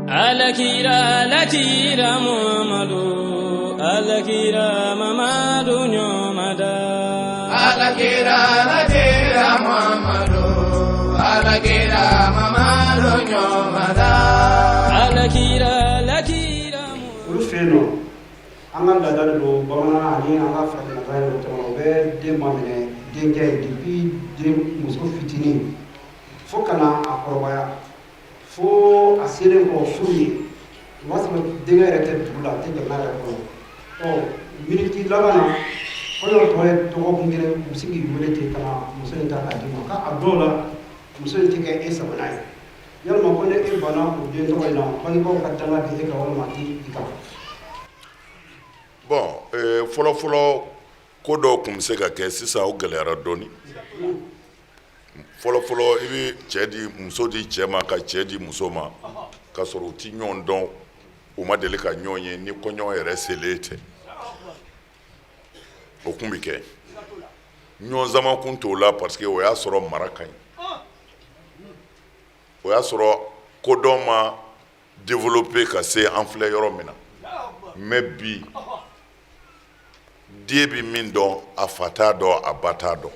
Alakira alakira Muhammadu alakira Mamadu ɲɔmada Alakira alakira Muhammadu alakira Mamadu ɲɔmada alakira alakira Olu fɛ yen nɔ, an ka laada de don bamanan ani an ka farafinna ta yɛrɛ caman, u bɛ den maminɛ, denkɛ ye, depuis den muso fitinin fo ka na a kɔrɔbaya, fo a selen kɔ furu ye, o b'a sɔrɔ denkɛ yɛrɛ tɛ dugu la, a tɛ jamana yɛrɛ kɔnɔ. Ɔ miniti laban na, kɔɲɔ tɔ ye dɔgɔkun kelen, u bɛ se k'i wele ten ka na muso in ta k'a d'i ma, k'a dɔw la muso in tɛ kɛ e sagona ye. Yalima ko ne e banna o den tɔgɔ in na, bangebaaw ka danga bɛ e kan walima a tɛ i kan? Bon, fɔlɔ fɔlɔ, ko dɔw tun bɛ se ka kɛ, sisan o gɛlɛyara dɔɔnin. Fɔlɔ fɔlɔ, i bɛ cɛ di, muso di cɛ ma, ka cɛ di muso ma, ka sɔrɔ u tɛ ɲɔgɔn dɔn, u ma deli ka ɲɔgɔn ye, ni kɔɲɔ yɛrɛ selen tɛ. O tun bɛ kɛ, ɲɔgɔn sama kun t'o la, parce que o y'a sɔrɔ mara ka ɲi, o y'a sɔrɔ kodɔn ma développer ka se an filɛ yɔrɔ min na. Mais bi, den bɛ min dɔn, a fa t'a dɔn, a ba t'a dɔn.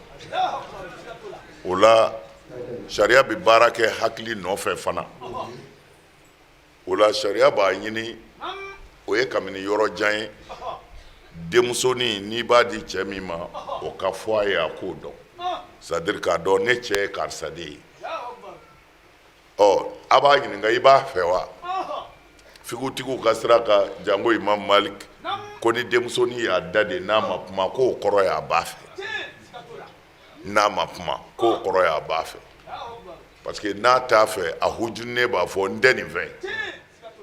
O la, sariya bɛ baara kɛ hakili nɔfɛ fana. O la, sariya b'a ɲini, o ye kabini yɔrɔ jan ye, denmusonin, n'i b'a di cɛ min ma, o ka fɔ a ye, a k'o dɔn, c'est à dire k'a dɔn ne cɛ ye karisa de ye. Ɔ a b'a ɲininka, i b'a fɛ wa? Figutigiw ka sira kan, janko Imam Malik ko ni denmusonin y'a da de, n'a ma kuma, k'o kɔrɔ y'a b'a fɛ. N'a ma kuma, k'o kɔrɔ y'a b'a fɛ, parce que n'a t'a fɛ, a hujunen b'a fɔ n tɛ nin fɛ.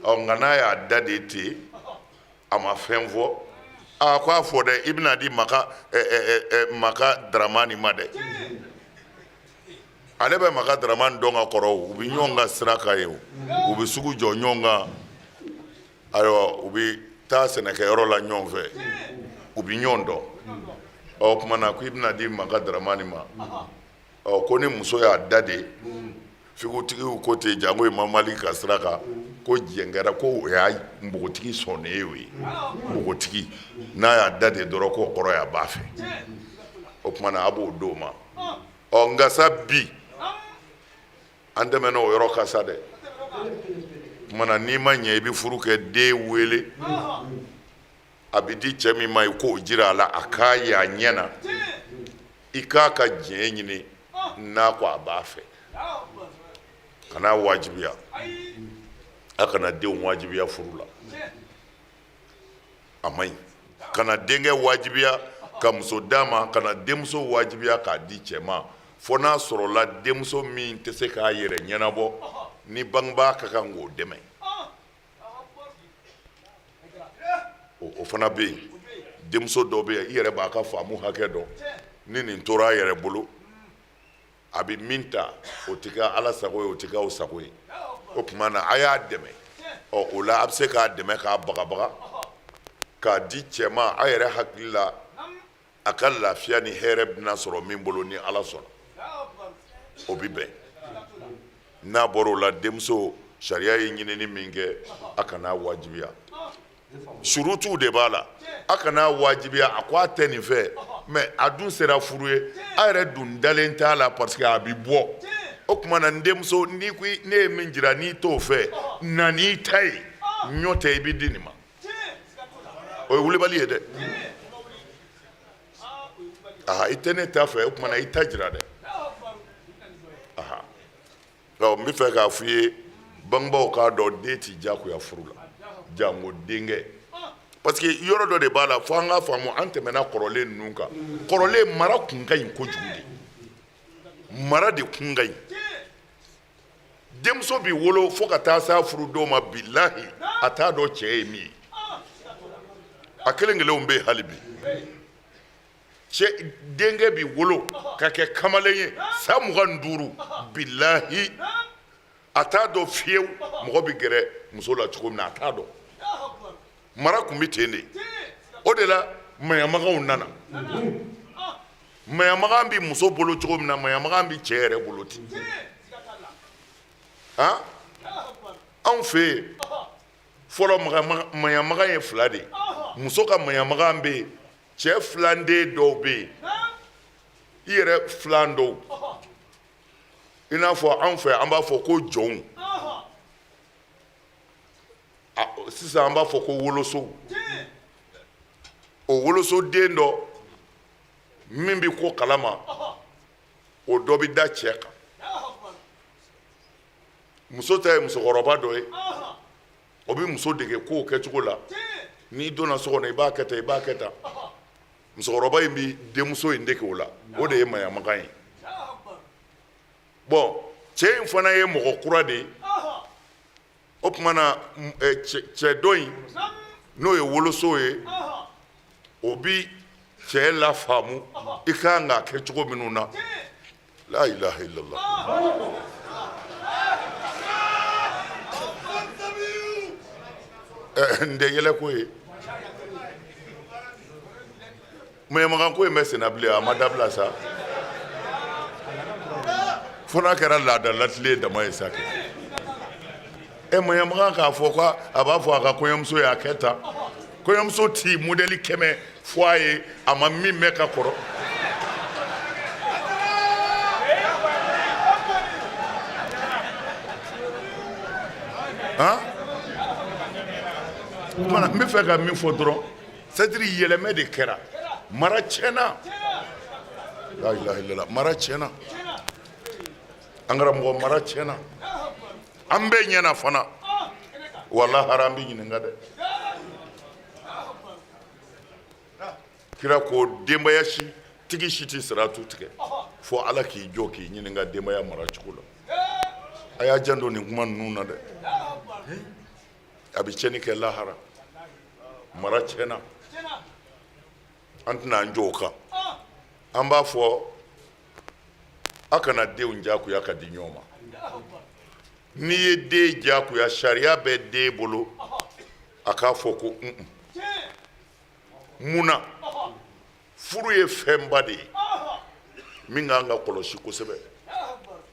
Ɔ nka n'a y'a da de ten, a ma fɛn fɔ, a ko a fɔ dɛ, i bɛna di Maka Maka Daramani ma dɛ. Ale bɛ Maka Daramani dɔn ka kɔrɔ, u bɛ ɲɔgɔn ka sira kan ye, u bɛ sugu jɔ ɲɔgɔn kan, ayiwa, u bɛ taa sɛnɛkɛyɔrɔ la ɲɔgɔn fɛ, u bɛ ɲɔgɔn dɔn. Ɔ o tuma na, ko i bɛna di Maka Daramani ma. Ɔ ko ni muso y'a da de, figutigiw ko ten, janko Imam Malik ka sira kan, ko jɛn kɛra ko o y'a npogotigi sɔnnen ye. O ye npogotigi n'a y'a da de dɔrɔn, k'o kɔrɔ y'a b'a fɛ. O tuma na, a b'o d'o ma. Ɔ nka sa, bi an tɛmɛna o yɔrɔ kan sa dɛ. Tuma na, n'i ma ɲɛ, i bɛ furu kɛ, den wele, a bɛ di cɛ min ma, i k'o jira a la, a k'a ye a ɲɛ na, i k'a ka diɲɛ ɲini. N'a ko a b'a fɛ, kana wajibiya. A kana denw wajibiya furu la, a man ɲi. Kana denkɛ wajibiya ka muso d'a ma, kana denmuso wajibiya k'a di cɛ ma, fo n'a sɔrɔla denmuso min tɛ se k'a yɛrɛ ɲɛnabɔ, ni bangebaa ka kan k'o dɛmɛ, o fana bɛ yen. Denmuso dɔ bɛ yen, i yɛrɛ b'a ka faamu hakɛ dɔn, ni nin tora a yɛrɛ bolo, a bɛ min ta, o tɛ kɛ Ala sago ye, o tɛ kɛ aw sago ye. O tuma na, a y'a dɛmɛ. Ɔ o la, a bɛ se k'a dɛmɛ k'a bagabaga k'a di cɛ ma, a yɛrɛ hakili la a ka lafiya ni hɛrɛ bɛna sɔrɔ min bolo, ni Ala sɔnna, o bɛ bɛn. N'a bɔra o la, denmuso, sariya ye ɲinini min kɛ, a kana wajibiya. Surutuw de b'a la, a kana wajibiya. A ko a tɛ nin fɛ, mais a dun sera furu ye, a yɛrɛ dun dalen t'a la, parce que a bɛ bɔ. O tuma na, n denmuso, n'i ko ne ye min jira, n'i t'o fɛ, na n'i ta ye, ɲɔ tɛ i bɛ di nin ma. O ye wulibali ye dɛ. Aha, i tɛ ne ta fɛ, o tuma na i ta jira dɛ. Aha, n bɛ fɛ k'a f'i ye, bangebaaw k'a dɔn, den tɛ diyagoya furu la, janko denkɛ, parce que yɔrɔ dɔ de b'a la fo an k'a faamu. An tɛmɛna kɔrɔlen ninnu kan. Kɔrɔlen mara kun ka ɲi kojugu de, mara de kun ka ɲi. Denmuso bɛ wolo fo ka taa s'a furudon ma, bilahi, a t'a dɔn cɛ ye min ye. A kelen kelenw bɛ yen hali bi. Cɛ denkɛ bɛ wolo ka kɛ kamalen ye san 25, bilahi, a t'a dɔn fiyewu mɔgɔ bɛ gɛrɛ muso la cogo min na, a t'a dɔn. Mara tun bɛ ten de. O de la, maɲamagaw nana. Maɲamaga bɛ muso bolo cogo min na, maɲamaga bɛ cɛ yɛrɛ bolo ten. Han, Anw fɛ yen fɔlɔ, maɲamagan ye fila de ye. Muso ka maɲamagan bɛ yen, cɛ filanden dɔw bɛ yen, i yɛrɛ filan dɔw, i n'a fɔ anw fɛ an b'a fɔ ko jɔnw, sisan an b'a fɔ ko wolosow. O wolosoden dɔ min bɛ ko kalama, o dɔ bɛ da cɛ kan. Muso ta ye musokɔrɔba dɔ ye, o bɛ muso dege kow kɛcogo la. N'i donna so kɔnɔ, i b'a kɛ tan, i b'a kɛ tan. Musokɔrɔba in bɛ denmuso in dege o la, o de ye maɲamagan ye. Bɔn, cɛ in fana ye mɔgɔ kura de ye. O tuma na, cɛ dɔ in, n'o ye woloso ye, o bi cɛ lafaamu i ka kan k'a kɛ cogo minnu na. La ilaha illallah. N tɛ yɛlɛ ko ye, maɲamagan ko in bɛ senna bilen, a ma dabila sa, fo n'a kɛra laada latilen dama ye sa. Kɛ ɛ maɲamagan k'a fɔ ko a b'a fɔ a ka kɔɲɔmuso ye a kɛ tan, kɔɲɔmuso ti modɛli 100 fɔ a ye, a ma min mɛn ka kɔrɔ. Han, n bɛ fɛ ka min fɔ dɔrɔn, c'est-à-dire yɛlɛmɛ de kɛra, mara tiɲɛna. La ilaha illallah, mara tiɲɛna. An karamɔgɔ, mara tiɲɛna an bɛɛ ɲɛna fana. Walahara an bɛ ɲininka dɛ. Kira ko denbaya si tigi si tɛ siratu tigɛ fo Ala k'i jɔ k'i ɲininka denbaya mara cogo la. A y'a janto nin kuma ninnu na dɛ, a bɛ tiɲɛni kɛ lahara. Mara tiɲɛna, an tɛna an jɔ o kan. An b'a fɔ a kana denw jagoya ka di ɲɔgɔn ma. N'i ye den jagoya, sariya bɛ den bolo a k'a fɔ ko un. Mun na? Furu ye fɛnba de ye min kan ka kɔlɔsi kosɛbɛ.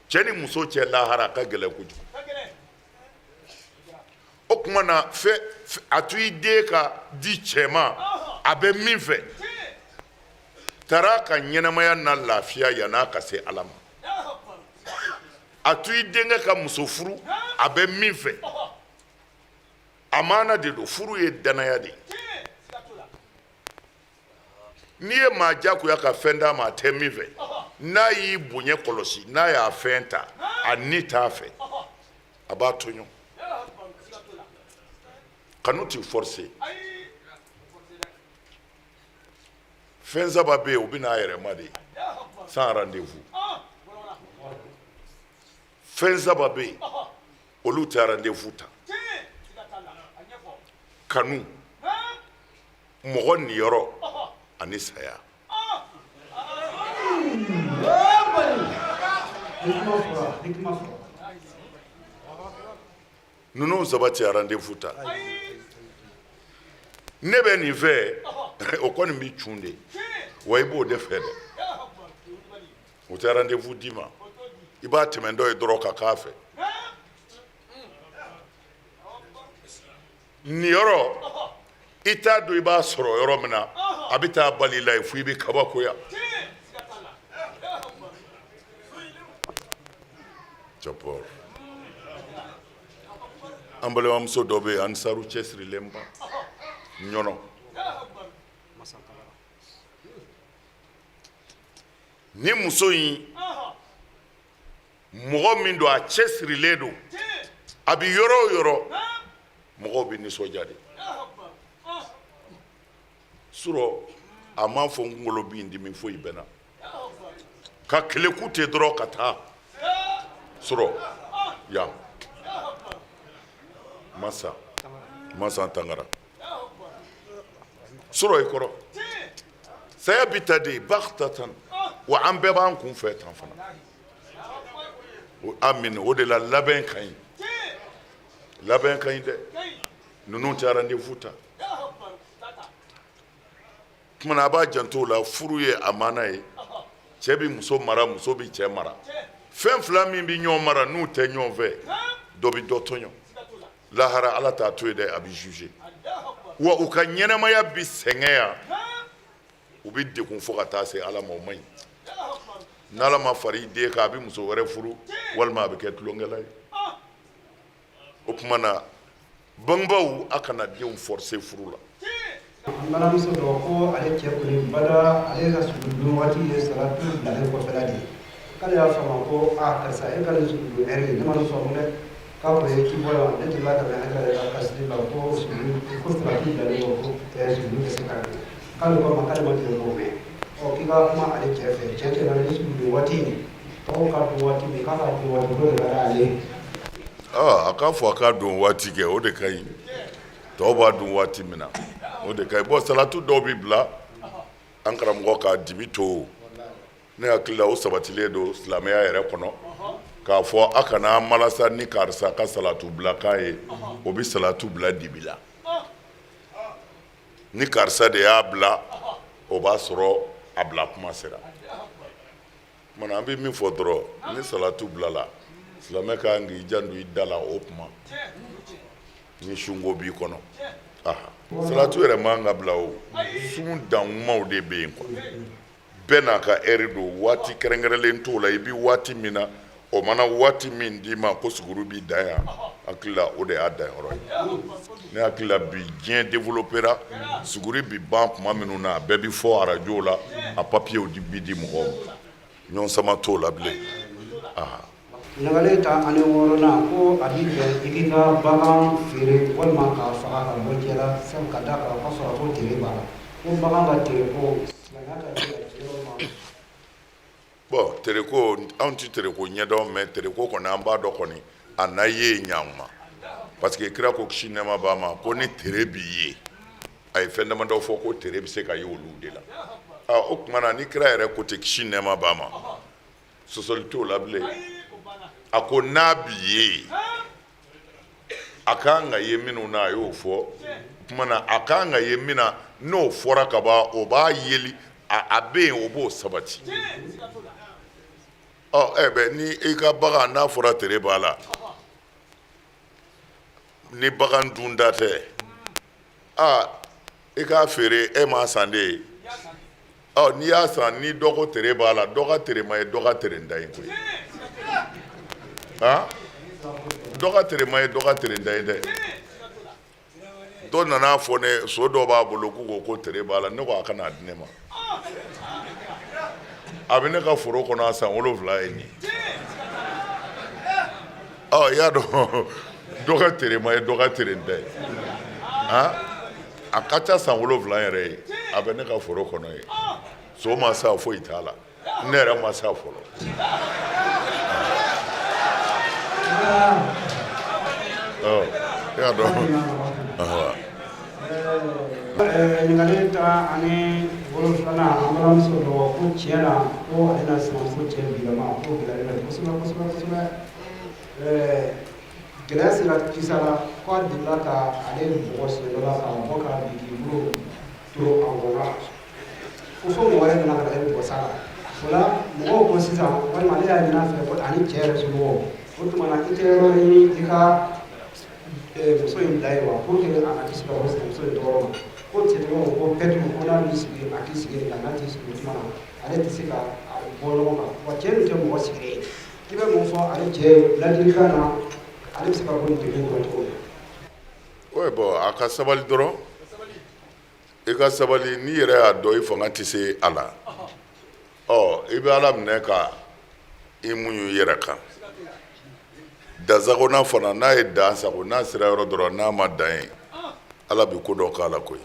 Cɛ ni muso cɛ lahara, a ka gɛlɛn kojugu. O tuma na, fɛ a to i den ka di cɛ ma a bɛ min fɛ, taara ka ɲɛnamaya na lafiya yann'a ka se Ala ma. A to i denkɛ ka muso furu a bɛ min fɛ, amaana de don. Furu ye danaya de ye. N'i ye maa jagoya ka fɛn d'a ma a tɛ min fɛ, n'a y'i bonya kɔlɔsi, n'a y'a fɛn ta, a ni t'a fɛ, a b'a tɔɲɔ. Kanu t'i forcer. Fɛn saba bɛ yen, u bɛ n'a yɛrɛ ma de sans rendez-vous. Fɛn saba bɛ yen, olu tɛ rendez-vous ta: kanu, mɔgɔ niyɔrɔ ani saya. Ninnu saba tɛ rendez-vous ta. Ne bɛ nin fɛ, o kɔni bɛ cun de wa, i b'o de fɛ dɛ. O tɛ rendez-vous d'i ma, i b'a tɛmɛntɔ ye dɔrɔn ka k'a fɛ. Niyɔrɔ, i t'a dɔn i b'a sɔrɔ yɔrɔ min na, a bɛ taa bali la yen fo i bɛ kabakoya. Jabɔr, an balimamuso dɔ bɛ yen, ansaru cɛsirilenba ɲɔnɔ. Ni muso in, mɔgɔ min don, a cɛsirilen don, a bɛ yɔrɔ o yɔrɔ, mɔgɔw bɛ nisɔndiya de. Surɔ, a m'a fɔ n kunkolo b'i dimi, foyi bɛ na ka keleku ten dɔrɔn ka taa surɔ yan. Masa masa tangara surɔ i kɔrɔ, saya bi ta de bagtatan wa, an bɛɛ b'an kun fɛ tan fana. Amin. O de la labɛn ka ɲi, labɛn ka ɲi dɛ. Ninnu tɛ rendez-vous ta. Tuma na, a b'a janto o la. Furu ye amaana ye. Cɛ bɛ muso mara, muso bɛ cɛ mara. Fɛn fila min bɛ ɲɔgɔn mara, n'u tɛ ɲɔgɔn fɛ, dɔ bɛ dɔ tɔɲɔ. Lahara, Ala t'a to yen dɛ, a bɛ juger. Wa u ka ɲɛnamaya bi sɛgɛn yan, u bɛ degun fo ka taa se Ala ma. O man ɲi. N'Ala ma fara i den kan, a bɛ muso wɛrɛ furu walima a bɛ kɛ tulonkɛla ye. O tuma na, bangebaaw, a kana denw forcer furu la. An balimamuso dɔ ko ale cɛ kɔni bada, ale ka sugudun waati ye salatu bilalen kɔfɛla de ye. K'ale y'a faamu ko a karisa, e ka nin sugudun ɛri ne ma nin faamu dɛ. K'a ko ye k'i bɔ yan, ne delila ka mɛn Hayidara yɛrɛ ka kasidi la ko sugudun, ko salatu bilalen kɔ, ko sugudun tɛ se ka kɛ. K'ale ko a ma k'ale ma deli k'o mɛn. Ɔ, k'i ka kuma ale cɛ fɛ, tiɲɛ tiɲɛ na, ni sugudun waati in tɔgɔ ka dun waati min, k'a ka dun waati ko de ka d'ale ye. A k'a fɔ a ka don waati kɛ, o de ka ɲi. Tɔw b'a dun waati min na, o de ka ɲi. Bon, salatu dɔw bɛ bila an karamɔgɔ ka dibi to. Ne hakili la, o sabatilen don silamɛya yɛrɛ kɔnɔ k'a fɔ a kana malasa ni karisa ka salatu bila k'a ye, o bɛ salatu bila dibi la. Ni karisa de y'a bila, o b'a sɔrɔ a bila kuma sera. Tuma, an bɛ min fɔ dɔrɔn, ni salatu bilala, silamɛ ka kan k'i janto i da la. O tuma ni sunko b'i kɔnɔ, salatu yɛrɛ man ka bila. O sun dankumaw de bɛ yen quoi. Bɛɛ n'a ka ɛri don, waati kɛrɛnkɛrɛnlen t'o la. I bɛ waati min na, o mana waati min d'i ma ko suguru b'i dan yan, hakili la, o de y'a danyɔrɔ ye. Ne hakili la, bi diɲɛ développera, suguri bi ban tuma minnu na, a bɛɛ bi fɔ arajow la, a papiyew bi di mɔgɔw ma. Ɲɔgɔn sama t'o la bilen. Ɲininkali 16nan ko a b'i bɛn i k'i ka bagan feere walima k'a faga ka bɔ cɛ la, sabu ka d'a kan k'a fɔra ko tere b'a la, ko bagan ka tere ko silamɛya ka di a cɛ ma. Bon, tereko, anw tɛ tereko ɲɛdɔn, mais tereko kɔni, an b'a dɔn kɔni, a na ye ɲankuma, parce que kira ko, kisi nɛɛma b'a ma, ko ni tere b'i ye, a ye fɛn damadɔ fɔ ko tere bɛ se ka ye olu de la. O tuma na, ni kira yɛrɛ ko ten, kisi nɛɛma b'a ma, sɔsɔli t'o la bilen. A ko n'a b'i ye, a ka kan ka ye minnu na, a y'o fɔ. O tuma na, a ka kan ka ye min na, n'o fɔra ka ban, o b'a yeli a bɛ yen, o b'o sabati. Ɔ, ɛ bɛ ni i ka bagan n'a fɔra tere b'a la, ni bagan dunda tɛ, aa, i k'a feere. E m'a san de ye. Ɔ, n'i y'a san, ni dɔ ko tere b'a la, dɔ ka tere ma ye dɔ ka tere ntan ye koyi. Han, dɔ ka tere ma ye dɔ ka tere ntan ye dɛ. Dɔ nana fɔ ne, so dɔ b'a bolo, k'u ko ko tere b'a la. Ne ko a ka n'a di ne ma, a bɛ ne ka foro kɔnɔ a san 7 ye nin ye. Ɔ, i y'a dɔn, dɔ ka tere ma ye dɔ ka tere ntan ye. Han, a ka ca san 7 yɛrɛ ye, a bɛ ne ka foro kɔnɔ ye. So ma sa, foyi t'a la, ne yɛrɛ ma sa fɔlɔ. Ɔ, i y'a dɔn. Ɲininkali 17nan, an balimamuso dɔ ko tiɲɛ na, ko ale n'a sinamuso cɛ bilama ko gɛlɛyalen bɛ kosɛbɛ kosɛbɛ kosɛbɛ. Gɛlɛya sera kisa la ko a delila ka ale bugɔ siɲɛ dɔ la k'a bɔ k'a bin k'i bolo turu a ngɔnɔ la, ko fo mɔgɔ wɛrɛ nana ka na ale bugɔ sa la. O la, mɔgɔw ko sisan, walima ale y'a ɲini a fɛ ko ani cɛ yɛrɛ somɔgɔw, o tuma na i tɛ yɔrɔ ɲini i ka muso in bila yen wa, pour que a ka kisi ka bɔ sinamuso in tɔɔrɔ ma. Ko cɛtigiw ko pɛtu ko n'a b'i sigi, a k'i sigi de kan, n'a t'i sigi, o tuma na ale tɛ se ka bɔ ɲɔgɔn kan wa. Cɛ dun tɛ mɔgɔ sigilen ye. K'i bɛ mun fɔ ale cɛ ye ladilikan na, ale bɛ se ka bɔ nin degun kɔnɔ cogo min? Oui, bon, a ka sabali dɔrɔn. I ka sabali. N'i yɛrɛ y'a dɔn i fanga tɛ se a la, ɔ, i bɛ Ala minɛ ka i muɲu i yɛrɛ kan. Dansagona fana, n'a ye dan sago, n'a sera yɔrɔ dɔrɔn, n'a ma dan ye, Ala bɛ ko dɔ k'a la koyi.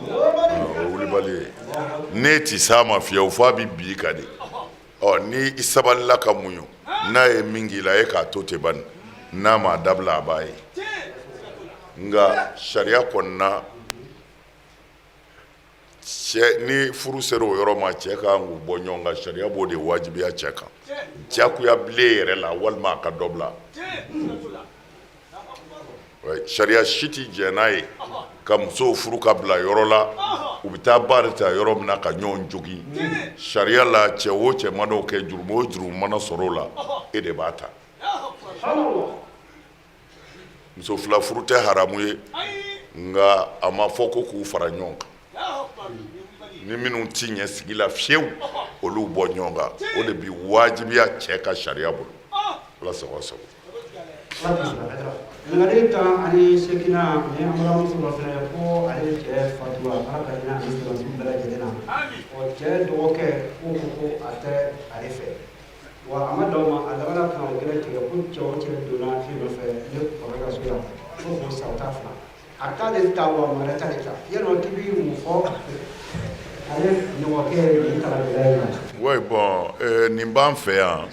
O wulibali ye n'e ti s'a ma fiyewu, f'a bɛ bi i kan de. Ɔ, ni i sabalila ka muɲu, n'a ye min k'i la, e k'a to ten bani. N'a m'a dabila, a b'a ye. Nka sariya kɔnɔna, cɛ ni furu sera o yɔrɔ ma, cɛ ka kan k'u bɔ ɲɔgɔn kan. Sariya b'o de wajibiya cɛ kan jagoya bilen yɛrɛ la, walima a ka dɔ bila. Sariya si tɛ jɛn n'a ye ka musow furu ka bila yɔrɔ la, u bɛ taa ba de ta yɔrɔ min na ka ɲɔgɔn jogin. Sariya la, cɛ o cɛ mana o kɛ, jurumu o jurumu mana sɔrɔ o la, e de b'a ta. Muso fila furu tɛ haramu ye, nka a ma fɔ ko k'u fara ɲɔgɔn kan. Ni minnu ti ɲɛ sigi la fiyewu, olu bɔ ɲɔgɔn kan, o de bi wajibiya cɛ ka sariya bolo. Ala sago sago. Ɲininkali 18nan ni an balimamuso dɔ fana ko ale cɛ fatura, Ala ka hinɛ ani silamɛsu bɛɛ lajɛlen na. Ɔ, cɛ dɔgɔkɛ ko a tɛ ale fɛ, wa a ma dan o ma, a labanna kangari gɛlɛn tigɛ ko cɛ o cɛ donna fɛn nɔfɛ ne kɔrɔkɛ ka so yan, ko k'o sa, o t'a fila a t'ale ta, wa mɔgɔ wɛrɛ t'ale ta. Yalima k'i bɛ mun fɔ ale dɔgɔkɛ nin kalan in na? Oui, bon, nin b'an fɛ yan,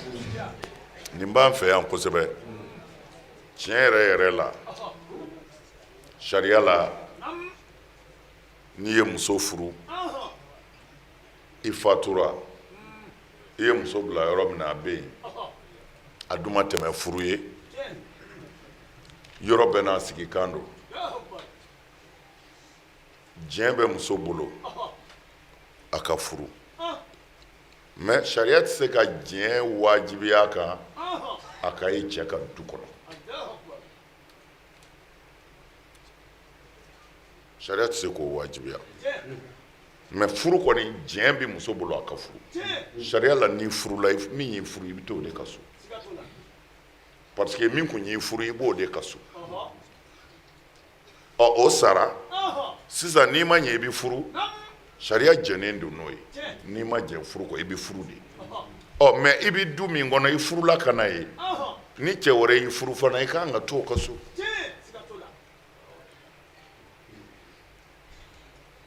nin b'an fɛ yan kosɛbɛ. Tiɲɛ yɛrɛ yɛrɛ la, sariya la, n'i ye muso furu, i fatura, i ye muso bila yɔrɔ min na, a bɛ yen, a dun ma tɛmɛ furu ye. Yɔrɔ bɛɛ n'a sigikan don. Diɲɛ bɛ muso bolo a ka furu, mais sariya tɛ se ka diɲɛ wajibiya kan a ka ye cɛ ka du kɔnɔ. Sariya tɛ se k'o wajibiya, mais furu kɔni, diɲɛ bɛ muso bolo a ka furu. Sariya la, n'i furula, min y'i furu, i bɛ t'o de ka so, parce que min kun y'i furu, i b'o de ka so. Ɔ, o sara sisan, n'i ma ɲɛ i bɛ furu, sariya jɛnnen don n'o ye. N'i ma jɛ furu kɔ, i bɛ furu de. Ɔ, mais i bɛ du min kɔnɔ, i furula ka na ye, ni cɛ wɛrɛ y'i furu fana, i ka kan ka to o ka so.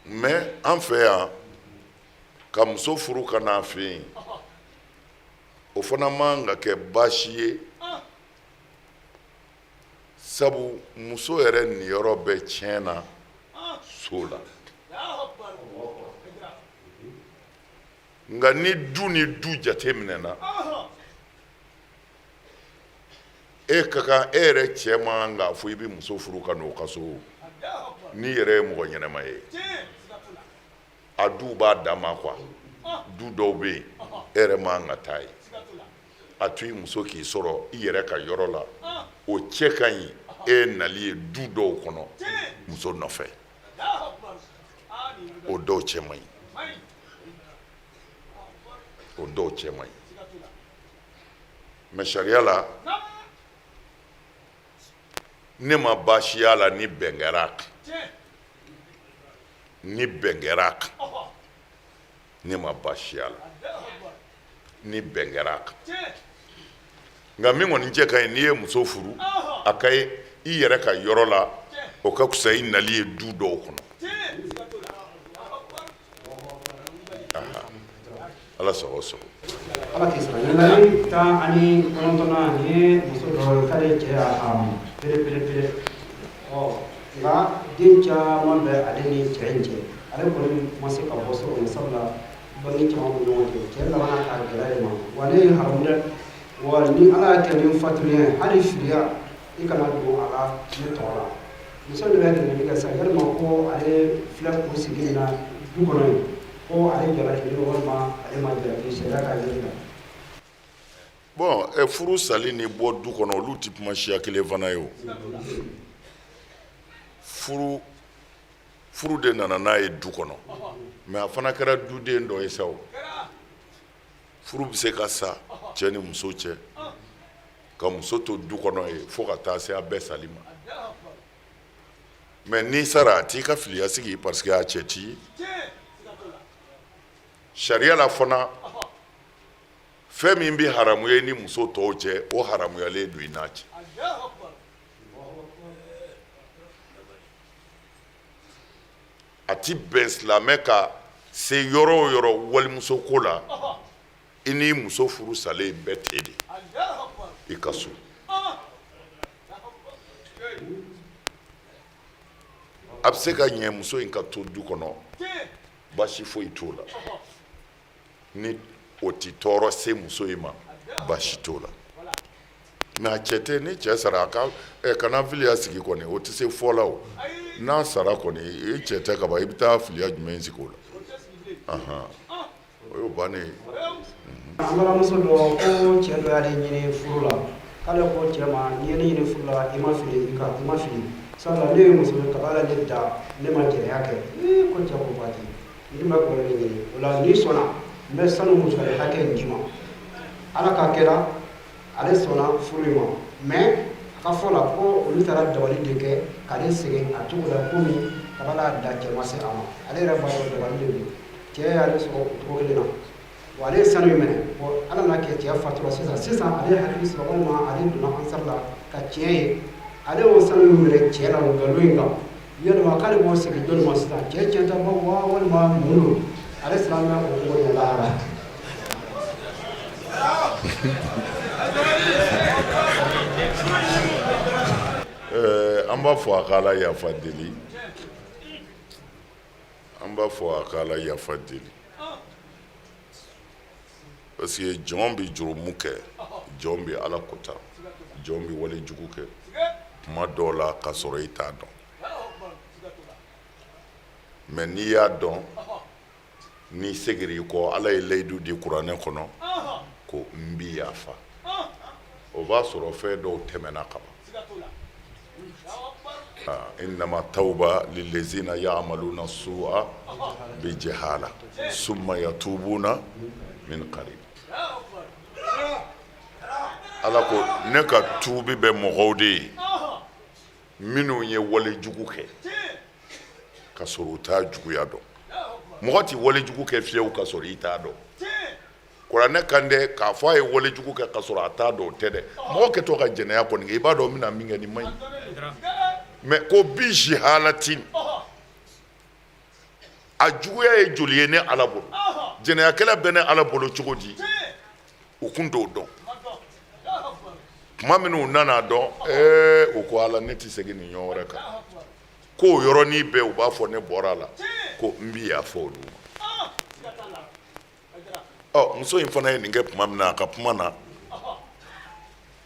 Mais an fɛ yan, ka muso furu ka n'a fɛ yen, o fana man ka kɛ baasi ye, sabu muso yɛrɛ niyɔrɔ bɛ tiɲɛ na so la. Nka ni du ni du jate minɛna, e ka kan, e yɛrɛ cɛ man k'a fɔ i bɛ muso furu ka n'o ka so. N'i yɛrɛ ye mɔgɔ ɲɛnama ye, a du b'a dama quoi. Du dɔw bɛ yen, e yɛrɛ man ka taa yen. A to i muso k'i sɔrɔ i yɛrɛ ka yɔrɔ la, o cɛ ka ɲi e nali ye du dɔw kɔnɔ muso nɔfɛ. O dɔw cɛ man ɲi, o dɔw cɛ man ɲi. Mais sariya la, ne ma baasi y'a la ni bɛn kɛra a kan. Ni bɛn kɛra a kan, ne ma baasi y'a la ni bɛn kɛra a kan. Nka min kɔni cɛ ka ɲi, n'i ye muso furu, a ka ye i yɛrɛ ka yɔrɔ la, o ka fisa i nali ye du dɔw kɔnɔ. Ala sago sago. Ala k'i sara. Ɲininkali 19nan, nin ye muso dɔ ye k'ale cɛ y'a haramu pere pere pere. Ɔ, nka den caman bɛ ale ni cɛ in cɛ, ale kɔni ma se ka bɔ so kɔnɔ, sabula bange caman b'u ɲɔgɔn cɛ. Cɛ labanna k'a gɛlɛya de ma, wa ne ye haramu dɛ, wa ni Ala y'a kɛ ni n fatulen ye, hali filiya i kana don a la ne tɔgɔ la. Muso de bɛ ɲininkali kɛ sisan, yalima ko ale filɛ k'o sigi nin na du kɔnɔ yen, ko ale jalakilen don walima ale ma jalaki sariya ka yeli la? Bon, furu sali ni bɔ du kɔnɔ, olu tɛ kuma siya kelen fana ye. O furu, furu de nana n'a ye du kɔnɔ, mais a fana kɛra duden dɔ ye sa. O furu bɛ se ka sa cɛ ni muso cɛ, ka muso to du kɔnɔ ye fo ka taa se a bɛɛ sali ma. Mais n'i sara, a t'i ka filiya sigi, parce que a cɛ t'i ye sariya la fana. Fɛn min bɛ haramu ye ni muso tɔw cɛ, o haramuyalen don i n'a cɛ. A ti bɛn silamɛ ka se yɔrɔ o yɔrɔ walimuso ko la, i n'i muso furu salen bɛɛ ten de i ka so. A bɛ se ka ɲɛ muso in ka to du kɔnɔ, baasi foyi t'o la. Ni o ti tɔɔrɔ se muso in ma, baasi t'o la. Mais a cɛ tɛ, ni cɛ sara, a ka kana filiya sigi kɔni, o tɛ se fɔ la. O n'a sara kɔni, i cɛ tɛ ka ban, i bɛ taa filiya jumɛn sigi o la? O y'o bannen ye. An balimamuso dɔ ko cɛ dɔ y'ale ɲini furu la. K'ale ko cɛ ma, n'i ye ne ɲini furu la, i ma fili, i ka i ma fili, sabula ne ye muso ye, kabi Ala ne da, ne ma jɛnɛya kɛ. Ee, ko cɛ ko waati n tun bɛ k'o de ɲini o la, n'i sɔnna, n bɛ sanu musali hakɛ in d'i ma. Ala ka kɛra, ale sɔnna furu in ma, mais a ka fɔ la ko olu taara dabali de kɛ k'ale sɛgɛn a cogo la, komi kabi Ala y'a da, cɛ ma se a ma. Ale yɛrɛ b'a dɔn dabali de don. Cɛ y'ale sɔrɔ o cogo kelen na wa, ale ye sanu in minɛ. Bon, Ala nana kɛ, cɛ fatura sisan. Sisan ale ye hakili sɔrɔ, walima ale donna ansar la ka tiɲɛ ye, ale y'o sanu in minɛ cɛ la o nkalon in kan. Yalima k'ale b'o segin jɔni ma sisan? Cɛ tiɲɛtabaw wa, walima mun don? Ale siran bɛ o kungo ɲɛ lahara. An b'a fɔ a ka Ala yafa deli, an b'a fɔ a ka Ala yafa deli, parce que jɔn bɛ jurumu kɛ, jɔn bɛ Ala kota, jɔn bɛ wale jugu kɛ tuma dɔw la k'a sɔrɔ i t'a dɔn. Mais n'i y'a dɔn, n'i seginna i kɔ, Ala ye layidu di kuranɛ kɔnɔ ko n b'i yafa. O b'a sɔrɔ fɛn dɔw tɛmɛna ka ban. Innama tawba lillazina ya'maluna su'a bi jahala summa yatubuna min qarib. Ala ko ne ka tuubi bɛ mɔgɔw de ye minnu ye wale jugu kɛ ka sɔrɔ u t'a juguya dɔn. Mɔgɔ tɛ wale jugu kɛ fiyewu ka sɔrɔ i t'a dɔn. Kuranɛ kan dɛ, k'a fɔ a ye wale jugu kɛ ka sɔrɔ a t'a dɔn, o tɛ dɛ. Mɔgɔ kɛtɔ ka jɛnɛya kɔni kɛ, i b'a dɔn n bɛna min kɛ nin man ɲi. Mais ko bi jahalatin, a juguya ye joli ye ne Ala bolo? Jɛnɛyakɛla bɛ ne Ala bolo cogo di? U kun t'o dɔn. Tuma minnu u nana dɔn, ee, u ko Ala, ne tɛ segin nin ɲɔgɔn wɛrɛ kan. Ko o yɔrɔnin bɛɛ, u b'a fɔ ne bɔra a la ko n bi yafa olu ma. Ɔ, muso in fana ye nin kɛ tuma min na, a ka kuma na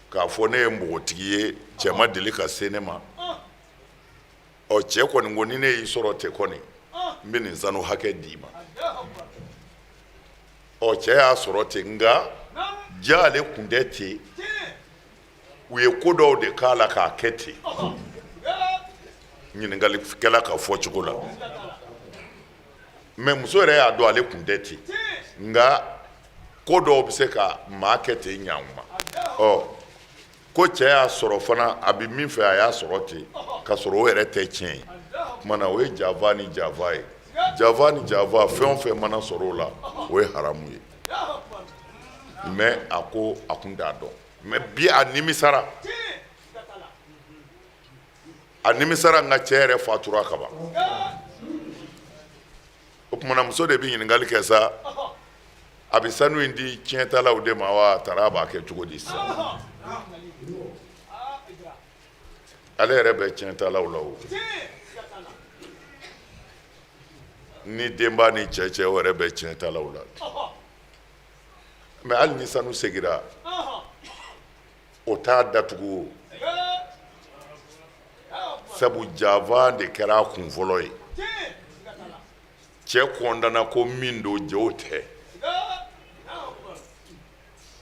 k'a fɔ ne ye npogotigi ye, cɛ ma deli ka se ne ma. Ɔ, cɛ kɔni ko ni ne y'i sɔrɔ ten kɔni, n bɛ nin sanu hakɛ d'i ma. Ɔ, cɛ y'a sɔrɔ ten, nka ja ale kun tɛ ten. U ye ko dɔw de k'a la k'a kɛ ten, ɲininkalikɛla ka fɔ cogo la. Mais muso yɛrɛ y'a dɔn ale kun tɛ ten, nka ko dɔw bɛ se ka maa kɛ ten ɲankuma. Ɔ, ko cɛ y'a sɔrɔ fana, a bɛ min fɛ, a y'a sɔrɔ ten ka sɔrɔ o yɛrɛ tɛ tiɲɛ ye. Tuma na o ye janfa ni janfa ye, janfa ni janfa, fɛn o fɛn mana sɔrɔ o la, o ye haramu ye. Mais a ko a kun t'a dɔn, mais bi a nimisara, a nimisara, nka cɛ yɛrɛ fatura ka ban. O tuma na muso de bɛ ɲininkali kɛ sa, a bɛ sanu in di tiɲɛtalaw de ma wa, a taara a b'a kɛ cogo di sisan? Ale yɛrɛ bɛ tiɲɛtalaw la o ni denba ni cɛ cɛ, o yɛrɛ bɛ tiɲɛtalaw la. Mais hali ni sanu segira, o t'a datugu o, sabu janfa de kɛra a kun fɔlɔ ye. Cɛ kɔndanna ko min don, jɛw tɛ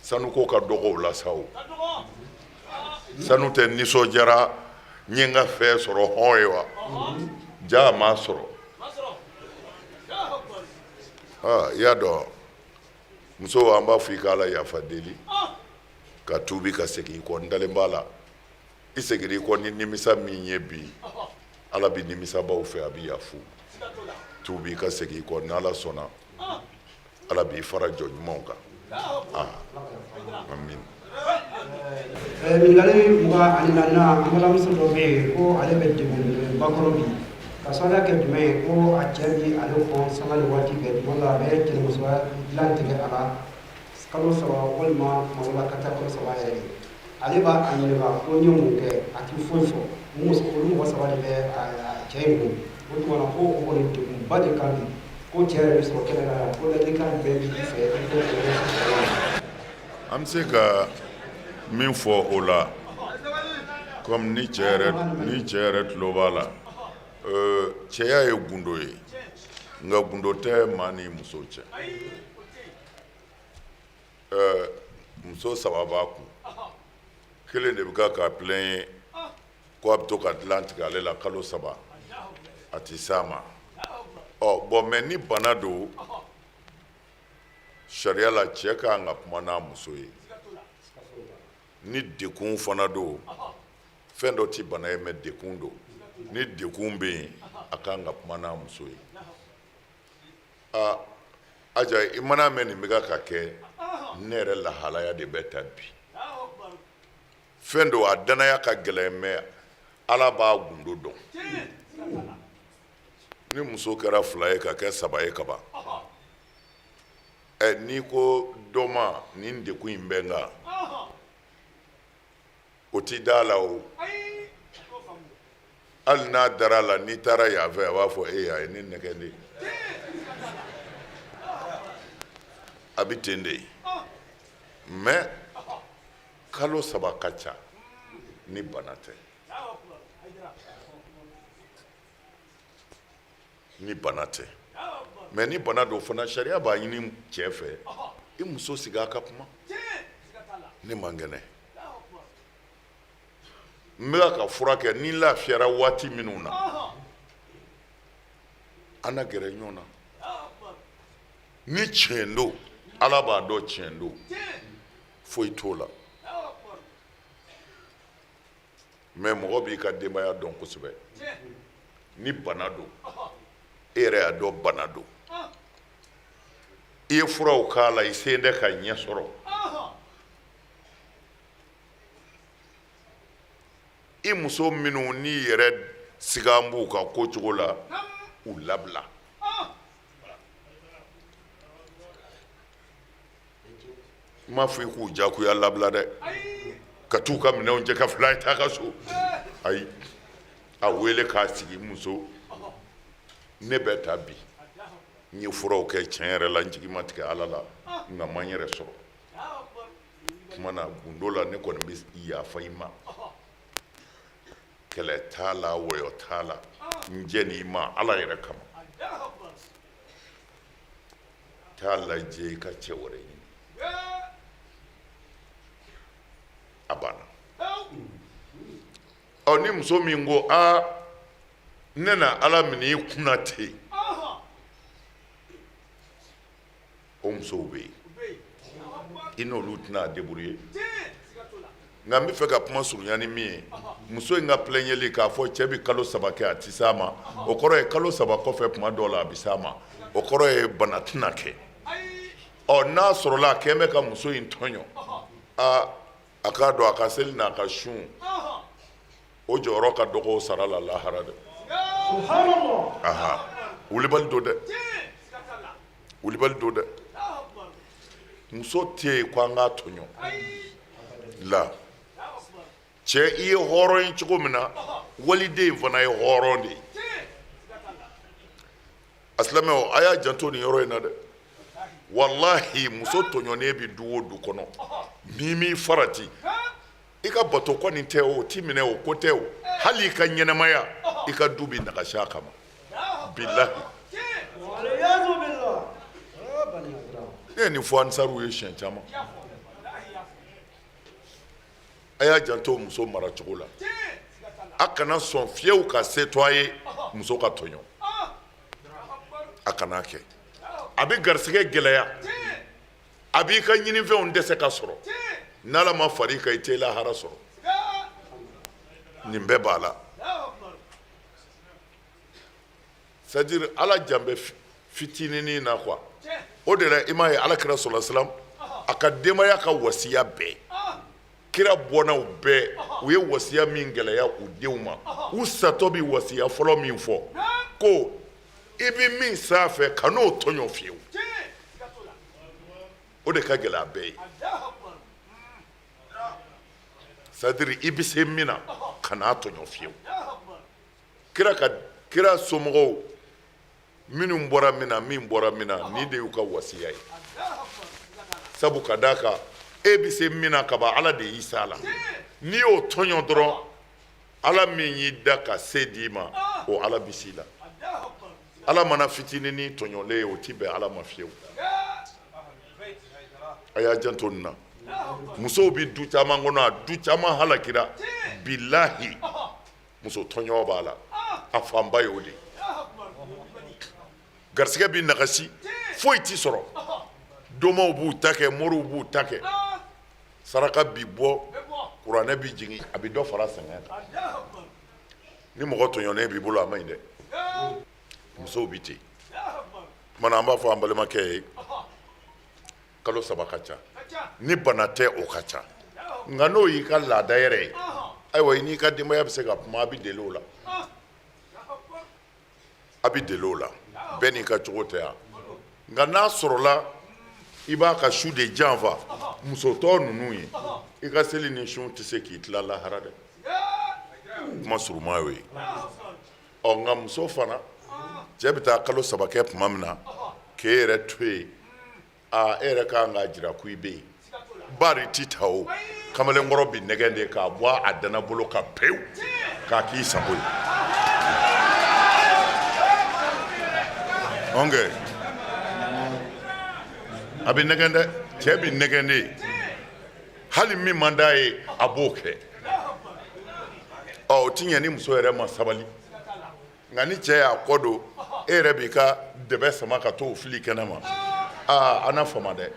sanuko ka dɔgɔ o la sa. O sanu tɛ nisɔndiyara, n ye n ka fɛn sɔrɔ hɔn ye wa, ja a m'a sɔrɔ. I y'a dɔn, muso, an b'a fɔ i ka Ala yafa deli ka tuubi ka segin i kɔ. N dalen b'a la, i seginna i kɔ ni nimisa min ye bi, Ala bɛ nimisabaw fɛ, a bɛ yafu. Tuubi ka segin i kɔ, n'Ala sɔnna, Ala b'i fara jɔn ɲumanw kan. Amin. Ɲininkali 24nan, an balimamuso dɔ bɛ yen ko ale bɛ degun bakɔrɔ bi, ka sababuya kɛ jumɛn ye? Ko a cɛ bi ale kɔn sanga ni waati bɛɛ. Tuma dɔ la, a bɛ cɛnimusoya dilan tigɛ a la kalo 3, walima tuma dɔ la ka taa kalo 3 yɛrɛ ye. Ale b'a a ɲininka ko n ye mun kɛ? A ti foyi fɔ. Muso olu mɔgɔ saba de bɛ a cɛ in kun. O tuma na ko o kɔni degunba de kan bi, ko cɛ yɛrɛ bɛ sɔrɔ kɛnɛ kan yan, ko ladilikan bɛɛ b'i fɛ i k'o kɛ. An bɛ se ka min fɔ o la, comme ni cɛ yɛrɛ tulo b'a la, cɛya ye gundo ye, nka gundo tɛ maa ni muso cɛ. Muso saba b'a kun. Kelen de bɛ ka ka plaigner ko a bɛ to ka dilan tigɛ ale la kalo 3, a tɛ s'a ma. Ɔ bon, mais ni bana don, sariya la, cɛ ka kan ka kuma n'a muso ye. Ni dekun fana don, fɛn dɔ tɛ bana ye, mais dekun don. Ni dekun bɛ yen, a ka kan ka kuma n'a muso ye. Aa Aja, i mana mɛn nin bɛ ka kɛ, ne yɛrɛ lahalaya de bɛ ta bi. Fɛn don, a danaya ka gɛlɛn, mais Ala b'a gundo dɔn. Ni muso kɛra fila ye ka kɛ saba ye kaban, ɛ n'i ko dɔ ma nin dekun in bɛ n kan, o t'i da la o. Hali n'a dara a la, n'i taara yan fɛ, a b'a fɔ e a ye ne nɛgɛ de. A bɛ ten de. Mais kalo 3 ka ca ni bana tɛ, ni bana tɛ. Mais ni bana don fana, sariya b'a ɲini cɛ fɛ, i muso sigi, a ka kuma. Ne man kɛnɛ, n bɛ ka furakɛ, ni n lafiyara waati minnu na, an na gɛrɛ ɲɔgɔn na. Ni tiɲɛ don, Ala b'a dɔn tiɲɛ don, foyi t'o la. Mais mɔgɔ b'i ka denbaya dɔn kosɛbɛ. Ni bana don, e yɛrɛ y'a dɔn bana don, i ye furaw k'a la, i sen tɛ ka ɲɛ sɔrɔ, i muso minnu n'i yɛrɛ sigan b'u ka ko cogo la, u labila. N m'a fɔ i k'u jagoya labila dɛ, ka t'u ka minɛnw cɛ ka fila taa ka so. Ayi, a wele k'a sigi. Muso, ne bɛ taa bi, n ye furaw kɛ, tiɲɛ yɛrɛ la, n jigi ma tigɛ Ala la, nka n ma n yɛrɛ sɔrɔ kuma na. Gundo la, ne kɔni bɛ yafa i ma, kɛlɛ t'a la, wɔyɔ t'a la, n jɛn'i ma Ala yɛrɛ kama. T'a lajɛ i ka cɛ wɛrɛ ɲini. A banna. Ɔ ni muso min ko aa ne na Ala minɛ i kunna ten, o musow bɛ yen, i n'olu tɛna débrouiller. Nka n bɛ fɛ ka kuma surunya ni min ye, muso in ka plaigneli k'a fɔ cɛ bɛ kalo 3 kɛ, a tɛ s'a ma, o kɔrɔ ye kalo 3 kɔfɛ, tuma dɔw la a bɛ s'a ma, o kɔrɔ ye bana tɛna kɛ. Ɔ n'a sɔrɔla a kɛn bɛ ka muso in tɔɲɔ, aa a k'a dɔn a ka seli n'a ka sun, o jɔyɔrɔ ka dɔgɔ o sara la lahara dɛ. Aha, wulibali don dɛ, wulibali don dɛ. Muso tɛ yen ko an k'a tɔɲɔ la. Cɛ, i ye hɔrɔn ye cogo min na, waliden in fana ye hɔrɔn de ye. A silamɛw, a y'a janto nin yɔrɔ in na dɛ. Walahi, muso tɔɲɔnen bɛ du o du kɔnɔ, n'i m'i farati, i ka bato kɔni tɛ, o ti minɛ, o ko tɛ o. Hali i ka ɲɛnamaya, i ka du bɛ nagasi a kama, bilahi. Ne ye nin fɔ ansariw ye siɲɛ caman. A y'a janto muso maracogo la. A kana sɔn fiyewu ka se to a ye muso ka tɔɲɔ. A kana kɛ, a bɛ garisɛgɛ gɛlɛya, a b'i ka ɲinifɛnw dɛsɛ ka sɔrɔ. N'Ala ma far'i kan, i tɛ lahara sɔrɔ. Nin bɛɛ b'a la. C'est à dire, Ala jan bɛ fitininin na quoi. O de la, i m'a ye, Ala kira sɔrɔ salam, a ka denbaya ka wasiya bɛɛ, kira bɔnnaw bɛɛ, u ye wasiya min gɛlɛya u denw ma, u satɔ bɛ wasiya fɔlɔ min fɔ ko i bɛ min s'a fɛ, ka n'o tɔɲɔ fiyewu. O de ka gɛlɛ a bɛɛ ye. C'est à dire, i bɛ se min na, ka n'a tɔɲɔ fiyewu. Kira ka kira somɔgɔw minnu bɔra min na, min bɔra min na, nin de y'u ka wasiya ye. Sabu ka d'a kan, e bɛ se min na kaban, Ala de y'i s'a la. N'i y'o tɔɲɔ dɔrɔn, Ala min y'i da ka se d'i ma, o Ala bɛ s'i la. Ala mana fitininin tɔɲɔlen ye, o ti bɛn Ala ma fiyewu. A y'a janto nin na. Musow bɛ du caman kɔnɔ, a du caman halakira, bilahi, muso tɔɲɔ b'a la, a fanba y'o de ye. Garisɛgɛ bɛ nagasi, foyi tɛ sɔrɔ. Domaw b'u ta kɛ, moriw b'u ta kɛ, saraka bi bɔ, kuranɛ bi jigin, a bɛ dɔ fara sɛgɛn kan. Ni mɔgɔ tɔɲɔnen b'i bolo, a man ɲi dɛ. Musow bɛ ten. Tuma na an b'a fɔ an balimakɛ ye, kalo 3 ka ca, ni bana tɛ, o ka ca. Nka n'o y'i ka laada yɛrɛ ye, ayiwa, i n'i ka denbaya bɛ se ka kuma, a bɛ deli o la, a bɛ deli o la. Bɛɛ n'i ka cogo tɛ yan. Nka n'a sɔrɔla i b'a ka su de janfa musotɔ ninnu ye, i ka seli ni sun tɛ se k'i tila lahara dɛ. Kuma surunma y'o ye. Ɔ, nka muso fana, cɛ bɛ taa kalo 3 kɛ tuma min na k'e yɛrɛ to yen, aa, e yɛrɛ ka kan k'a jira ko i bɛ yen. Bari ti ta o kamalenkɔrɔ bi nɛgɛn de k'a bɔ a dana bolo ka pewu k'a k'i sago ye. Ɔnkɛ, a bɛ nɛgɛn dɛ, cɛ bɛ nɛgɛn de, hali min man d'a ye, a b'o kɛ. Ɔ, o ti ɲɛ ni muso yɛrɛ ma sabali. Nka ni cɛ y'a kɔ don, e yɛrɛ b'i ka dɛbɛ sama ka t'o fili kɛnɛ ma, aa, an na fama dɛ.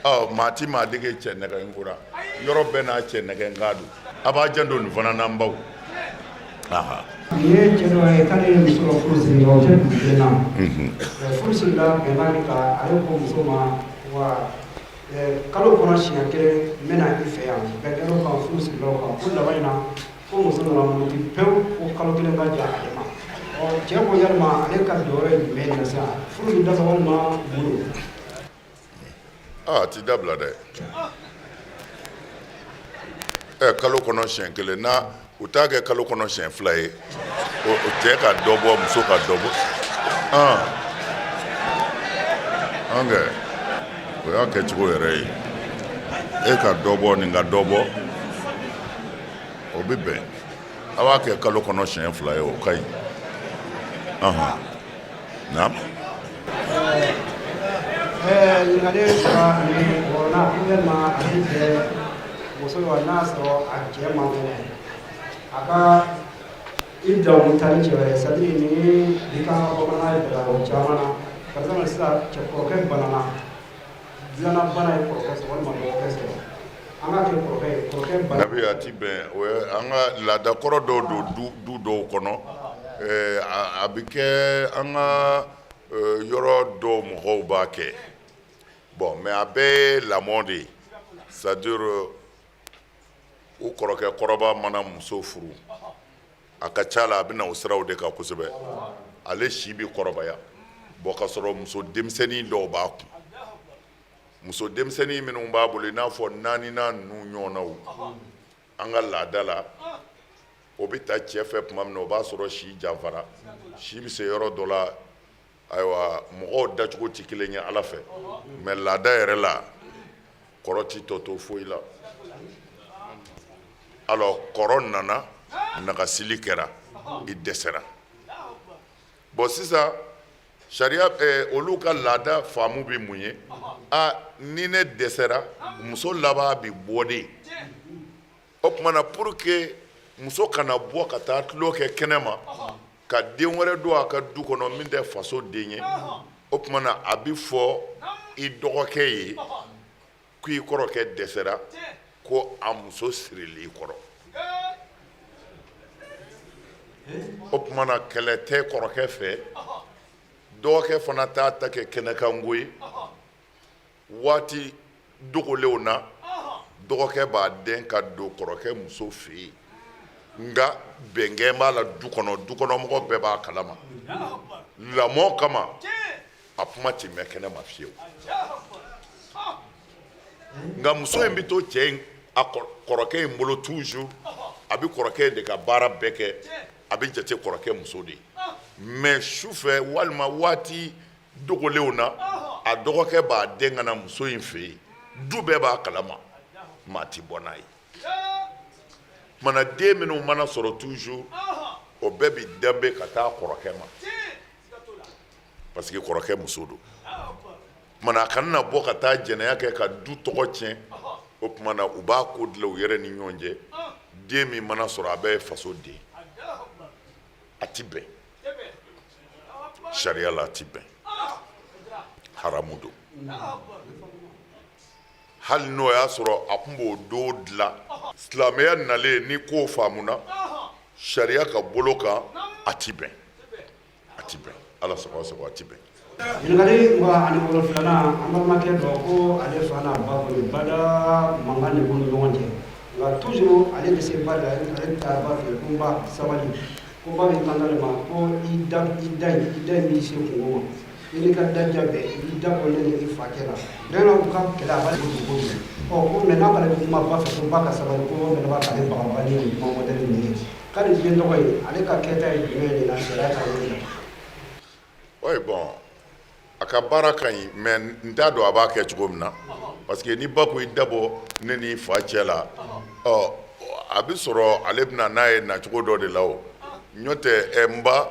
Ɔ, maa ti maa dege cɛ nɛgɛn ko ra, yɔrɔ bɛɛ n'a cɛ nɛgɛn kan don. A b'a janto nin fana na, n baw. Aha. Nin ye cɛ dɔ ye k'ale ye muso ka furu siri, nka o tɛ dugu kelen na. Furu sirila bɛnkan de kan. Ale ko muso ma wa kalo kɔnɔ siɲɛ kelen n bɛ na i fɛ yan. Bɛn kɛra o kan, furu sirila o kan. Ko laban in na, ko muso nana muruti pewu ko kalo kelen ka jan ale ma. Ɔ, cɛ ko yalima ale ka jɔyɔrɔ ye jumɛn ye sisan? Furu bɛ dafa walima mun don? Aa, a ti dabila dɛ. Ɛ, kalo kɔnɔ siɲɛ kelen na, u t'a kɛ kalo kɔnɔ siɲɛ 2 ye, o cɛ ka dɔ bɔ, muso ka dɔ bɔ. An kɛ o y'a kɛcogo yɛrɛ ye. E ka dɔ bɔ, nin ka dɔ bɔ, o bɛ bɛn. A b'a kɛ kalo kɔnɔ siɲɛ 2 ye, o ka ɲi. Naam. Ɲininkali 36nan, ko yalima a bɛ bɛn muso ma, n'a sɔrɔ a cɛ man kɛnɛ, a ka i damu taa ni cɛ wɛrɛ? C'est à dire ni bi kan ka bamananya ye bila o caman na. Par exemple sisan, cɛ kɔrɔkɛ banana, dilanna bana ye kɔrɔkɛ sɔrɔ walima dɔgɔkɛ sɔrɔ, an k'a kɛ kɔrɔkɛ ye, kɔrɔkɛ bana. Nabi, a ti bɛn. O ye an ka laada kɔrɔ dɔw don du dɔw kɔnɔ. A bɛ kɛ an ka yɔrɔ dɔw mɔgɔw b'a kɛ. Bon, mais a bɛɛ ye lamɔ de ye. C'est à dire u kɔrɔkɛ kɔrɔba mana muso furu, a ka ca la, a bɛ na o siraw de kan kosɛbɛ. Ale si bɛ kɔrɔbaya. Bon, ka sɔrɔ muso denmisɛnnin dɔw b'a kun, muso denmisɛnnin minnu b'a bolo, i n'a fɔ naaninan ninnu ɲɔgɔnnaw, an ka laada la, o bɛ taa cɛ fɛ tuma min na, o b'a sɔrɔ si janfara, si bɛ se yɔrɔ dɔ la. Ayiwa, mɔgɔw dacogo tɛ kelen ye Ala fɛ, mais laada yɛrɛ la, kɔrɔ tɛ tɔ to foyi la. Alors kɔrɔ nana, nagasili kɛra, i dɛsɛra. Bon, sisan sariya, olu ka laada faamu bɛ mun ye? A ni ne dɛsɛra, muso laban bɛ bɔ de. O tuma na, pour que muso kana bɔ ka taa tulon kɛ kɛnɛ ma ka den wɛrɛ don a ka du kɔnɔ min tɛ faso den ye, o tuma na a bɛ fɔ i dɔgɔkɛ ye ko i kɔrɔkɛ dɛsɛra, ko a muso sirili kɔrɔ. O tuma na kɛlɛ tɛ kɔrɔkɛ fɛ, dɔgɔkɛ fana t'a ta kɛ kɛnɛkanko ye. Waati dogolenw na, dɔgɔkɛ b'a dɛn ka don kɔrɔkɛ muso fɛ yen, nka bɛnkɛn b'a la du kɔnɔ, du kɔnɔmɔgɔ bɛɛ b'a kalama. Lamɔ kama, a kuma tɛ mɛn kɛnɛ ma fiyewu. Nka muso in bɛ to cɛ in, a kɔrɔkɛ in bolo toujours. A bɛ kɔrɔkɛ in de ka baara bɛɛ kɛ, a bɛ jate kɔrɔkɛ muso de ye. Mais su fɛ walima waati dogolenw na, a dɔgɔkɛ b'a den ka na muso in fɛ yen, du bɛɛ b'a kalama, maa tɛ bɔ n'a ye. Mana den minnu mana sɔrɔ toujours, o bɛɛ bɛ danbe ka taa kɔrɔkɛ ma, parce que kɔrɔkɛ muso don. Tuma na a kana na bɔ ka taa jɛnɛya kɛ ka du tɔgɔ tiɲɛ. O tuma na u b'a ko dilan u yɛrɛ ni ɲɔgɔn cɛ. Den min mana sɔrɔ, a bɛɛ ye faso den. A ti bɛn sariya la, a ti bɛn, haramu don. Hali n'o y'a sɔrɔ a tun b'o don dilan, silamɛya nalen ni ko faamuna sariya ka bolo kan, a ti bɛn, a ti bɛn. Ala sago sago, a ti bɛn. Ɲininkali 27nan, an balimakɛ dɔ ko ale fa n'a ba kɔni bada mankan de b'u ni ɲɔgɔn cɛ, nka toujours ale bɛ se ba de la. Ale taara ba fɛ ko n ba, sabali. Ko ba bɛ kan ale ma ko i da, i da in, i da in b'i se kungo ma, i n'i ka daja bɛɛ, i b'i da bɔ ne ni i fa cɛ la. Vraiment, u ka kɛlɛ a b'a kojugu kojugu. Ɔ ko mais n'a k'ale bɛ kuma ba fɛ ko ba ka sabali, ko mɛnɛ b'a k'ale bagabaga ni nin kuma modèle ninnu ye. K'ale den tɔgɔ ye, ale ka kɛta ye jumɛn ye nin na sariya ka yeli la? Oui, bon, a ka baara ka ɲi, mais n t'a dɔn a b'a kɛ cogo min na, parce que ni ba ko i dabɔ ne ni fa cɛ la, ɔ a bɛ sɔrɔ ale bɛna n'a ye nacogo dɔ de la. O n'o tɛ, ɛ n ba,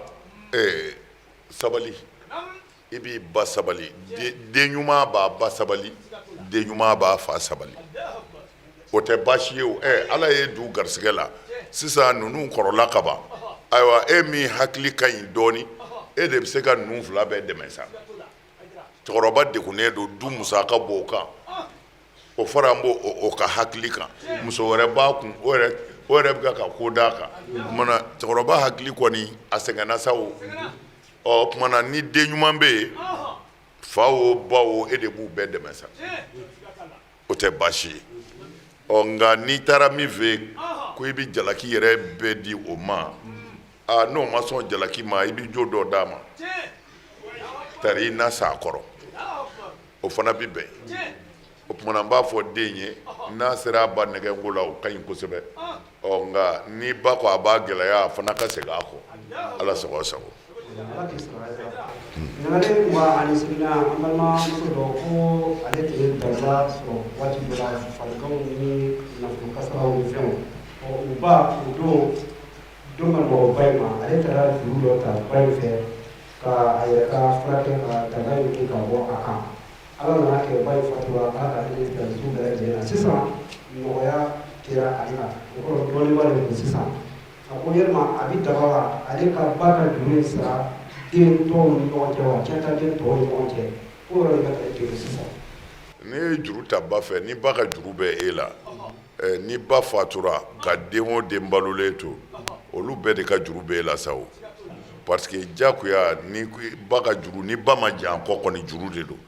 sabali, i b'i ba sabali. Den ɲuman b'a ba sabali, den ɲuman b'a fa sabali, o tɛ baasi ye. O Ala ye du garisɛgɛ la sisan, ninnu kɔrɔla ka ban. Ayiwa, e min hakili ka ɲi dɔɔni, e de bɛ se ka ninnu fila bɛɛ dɛmɛ sa. Cɛkɔrɔba degunnen don, du musaka b'o kan, o fara an b'o o ka hakili kan, muso wɛrɛ b'a kun, o yɛrɛ bɛ ka ko d'a kan. Tuma cɛkɔrɔba hakili kɔni a sɛgɛnna sa o. Ɔ tuma na ni den ɲuman bɛ yen, fa o ba o, e de b'u bɛɛ dɛmɛ sa, o tɛ baasi ye. Ɔ nka n'i taara min fɛ yen ko i bɛ jalaki yɛrɛ bɛɛ di o ma, aa n'o ma sɔn jalaki ma, i bɛ jo dɔ d'a ma tari i na sa a kɔrɔ, o fana bɛ bɛn. O tuma na n b'a fɔ den ye, n'a sera a ba nɛgɛnko la, o ka ɲi kosɛbɛ. Ɔ nka ni ba ko a b'a gɛlɛya, a fana ka segin a kɔ. Ala sago sago. Ɲininkali 28nan, an balimamuso dɔ ko ale tun ye daga sɔrɔ waati dɔ la, fariganw ni nafolo kasaraw ni fɛnw. Ɔ u ba o don don ka nɔgɔ ba in ma, ale taara juru dɔ ta ba in fɛ ka a yɛrɛ ka furakɛ ka daga in ka bɔ a kan. Ala nana kɛ ba in fatura, Ala ka hinɛ silamɛsu bɛɛ lajɛlen na. Sisan nɔgɔya kɛra ale la, o kɔrɔ dɔɔnin b'ale kun sisan. A ko yalima a bɛ daga wa ale ka ba ka juru in sara den tɔw ni ɲɔgɔn cɛ wa, cɛntaden tɔw ni ɲɔgɔn cɛ? Ko yɔrɔ de bɛ k'ale degun sisan. N'i ye juru ta ba fɛ, ni ba ka juru bɛ e la, ni ba fatura ka den o den balolen to, olu bɛɛ de ka juru bɛ e la sa o, parce que jagoya ni ba ka juru, ni ba ma jɛn a kɔ kɔni, juru de don.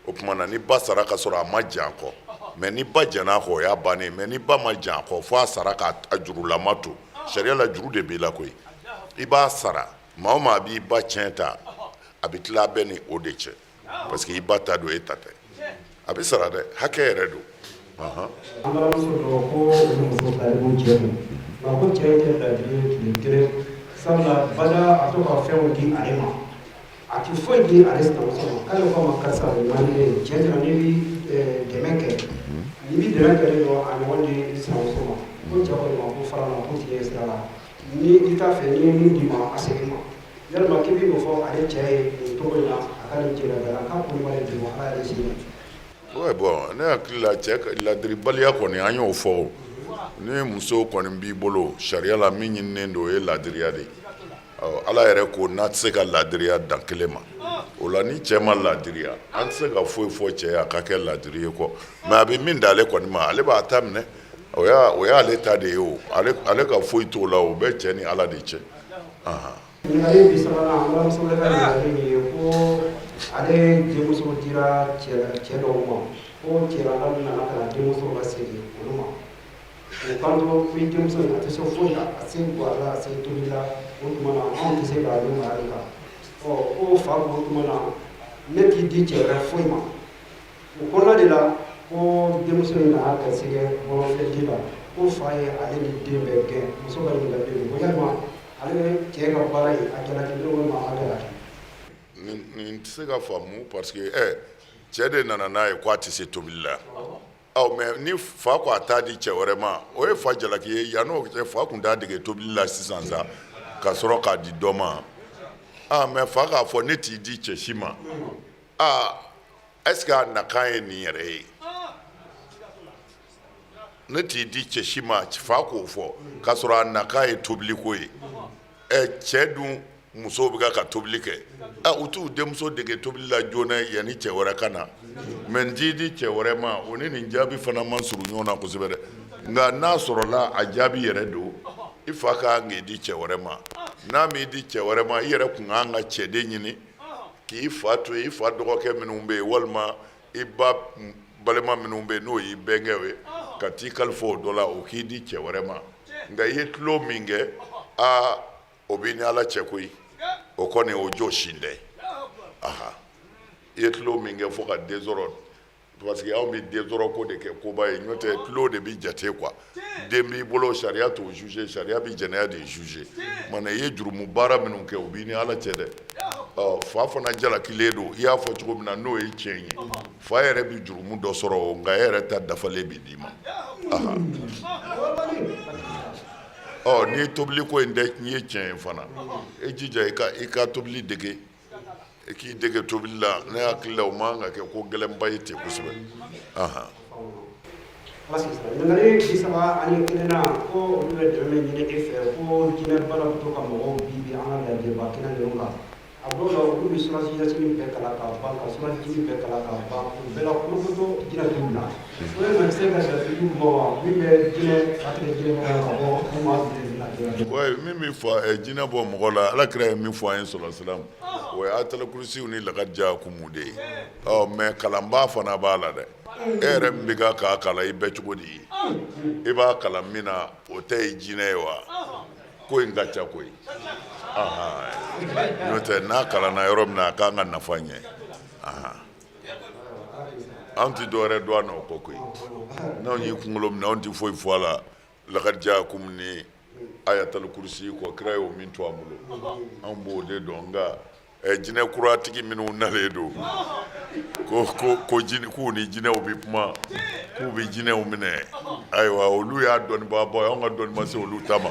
O tuma na ni ba sara ka sɔrɔ a ma jɛn a kɔ, mais ni ba jɛnna a kɔ, o y'a bannen. Mais ni ba ma jɛn a kɔ fo a sara k'a jurulama to, sariya la juru de b'i la koyi, i b'a sara. Maa o maa b'i ba tiɲɛ ta, a bɛ tila bɛɛ ni o de cɛ, parce que i ba ta don, e ta tɛ. A bɛ sara dɛ, hakɛ yɛrɛ don. An balimamuso dɔ ko olu muso fila de b'u cɛ kun, nka ko cɛ in tɛ ladiri ye tile kelen, sabula bada a to ka fɛnw di ale ma, a tɛ foyi di ale sinamuso ma. K'ale ko a ma karisa, nin man di ne ye tiɲɛ tiɲɛ na, n'i bɛ dɛmɛ kɛ, n'i bɛ dɛmɛ kɛ ne dɔn a ɲɔgɔn di i sinamuso ma. Ko cɛ ko ma ko fara na ko tiɲɛ sira la, ni i t'a fɛ n'i ye min d'i ma, a segin ma. Yalima k'i bɛ mun fɔ ale cɛ ye nin cogo in na, a ka nin jɛnɛya la, k'a ko b'ale degun, Ala y'ale si Ouais, bon, ne hakili la, cɛ ladiribaliya kɔni, an y'o fɔ. Ni muso kɔni b'i bolo, sariya la min ɲininen don, o ye ladiriya de ye. Ala yɛrɛ ko n'a tɛ se ka ladiriya dan kelen ma. O la ni cɛ ma ladiriya, an tɛ se ka foyi fɔ cɛ ye a ka kɛ ladiri ye kɔ. Mais a bɛ min d'ale kɔni ma, ale b'a ta minɛ, o y'ale ta de ye. O ale ka foyi t'o la, o bɛ cɛ ni Ala de cɛ. Ɲininkali 30nan, an balimamuso wɛrɛ ka ɲininkali min ye ko ale denmuso dira cɛ dɔw ma, ko cɛlaka nana ka na denmuso lasegin olu ma. O kanto ko i denmuso in a tɛ se foyi la, a se bɔ a la, a se tobili la. O tuma na anw tɛ se k'a dun ale kan. Ɔ ko fa ko o tuma na ne t'i di cɛ wɛrɛ foyi ma. O kɔnɔna de la ko denmuso in nana garisɛgɛ bɔlɔnfɛ la, ko fa ye ale ni den bɛɛ gɛn. Muso ka ɲininkali de don ko yalima ale bɛ cɛ ka baara ye a jalaki walima a ma jalaki? Nin tɛ se ka faamu, parce que cɛ de nana n'a ye ko a tɛ se tobili la. Ɔ mais ni fa ko a t'a di cɛ wɛrɛ ma, o ye fa jalaki ye. Yan n'o cɛ, fa tun t'a dege tobili la sisan sa ka sɔrɔ k'a di dɔ ma. Aa mais fa k'a fɔ ne t'i di cɛ si ma, aa. Est ce que a nakan ye nin yɛrɛ ye? Ne t'i di cɛ si ma, fa k'o fɔ k'a sɔrɔ a nakan ye tobiliko ye. Ɛ, cɛ dun musow bɛ ka tobili kɛ, u t'u denmuso dege tobili la joona yanni cɛ wɛrɛ ka na. Mais n t'i di cɛ wɛrɛ ma, o ni nin jaabi fana man surun ɲɔgɔn na kosɛbɛ dɛ. Nka n'a sɔrɔla a jaabi yɛrɛ don, i fa ka kan k'i di cɛ wɛrɛ ma. N'a m'i di cɛ wɛrɛ ma, i yɛrɛ kun kan ka cɛden ɲini k'i fa to yen, i fa dɔgɔkɛ minnu bɛ yen walima i ba balima minnu bɛ yen, n'o y'i bɛnkɛw ye, ka t'i kalifa o dɔ la, o k'i di cɛ wɛrɛ ma. Nka i ye tulon min kɛ, aa, o b'i ni Ala cɛ koyi. O kɔni, o jɔ sin tɛ. Aha, i ye tulon min kɛ fo ka den sɔrɔ, parce que anw bɛ den sɔrɔ ko de kɛ koba ye, n'o tɛ tulon de bɛ jate quoi. Den b'i bolo, sariya t'o juger, sariya bɛ jɛnɛya de juger. Mana i ye jurumu baara minnu kɛ, o b'i ni Ala cɛ dɛ. Ɔ, fa fana jalakilen don. I y'a fɔ cogo min na, n'o ye tiɲɛ ye, fa yɛrɛ bɛ jurumu dɔ sɔrɔ o, nka e yɛrɛ ta dafalen bɛ d'i ma. Ɔ, n'i tobili ko in tɛ ye tiɲɛ ye fana, e jija i ka tobili dege, i k'i dege tobili la. Ne hakili la, o man ka kɛ ko gɛlɛnba ye ten kosɛbɛ. Ɲininkali 31 na, ko olu bɛ dɛmɛ ɲini e fɛ, ko jinɛ bana bɛ to ka mɔgɔw bi bi an ka lajɛba kɛnɛ ninnu kan. A dɔw la, olu bɛ surasi yasini bɛɛ kalan ka ban, ka surasi jini bɛɛ kalan ka ban, o bɛɛ la kolokoto jinɛ t'u la. O ye ma se ka laturu ma wa min bɛ jinɛ fa tigɛ, jinɛ ka bɔ mun ma? Ouais, min bɛ fa jinɛ bɔ mɔgɔ la, Ala kira ye min fɔ an ye sɔrɔ silam, o ye ayatal kurusiw ni laqad jaakumu de ye. Ɔ, mais kalanbaa fana b'a la dɛ. E yɛrɛ min bɛ ka k'a kalan, i bɛ cogo di ye? I b'a kalan min na, o tɛ ye jinɛ ye wa? Ko in ka ca koyi. N'o tɛ, n'a kalanna yɔrɔ min na, a k'an ka nafa ɲɛ. Anw tɛ dɔwɛrɛ dɔn a na o kɔ koyi. N'anw y'i kunkolo minɛ, anw tɛ foyi fɔ a la laqad jaakum ni ayatal kurusi kɔ. Kira y'o min to an bolo, anw b'o de dɔn. Nka jinɛ kuratigi minnu nalen don ko k'u ni jinɛw bɛ kuma, k'u bɛ jinɛw minɛ, ayiwa, olu y'a dɔnnibaaba ye. Anw ka dɔnni ma se olu ta ma.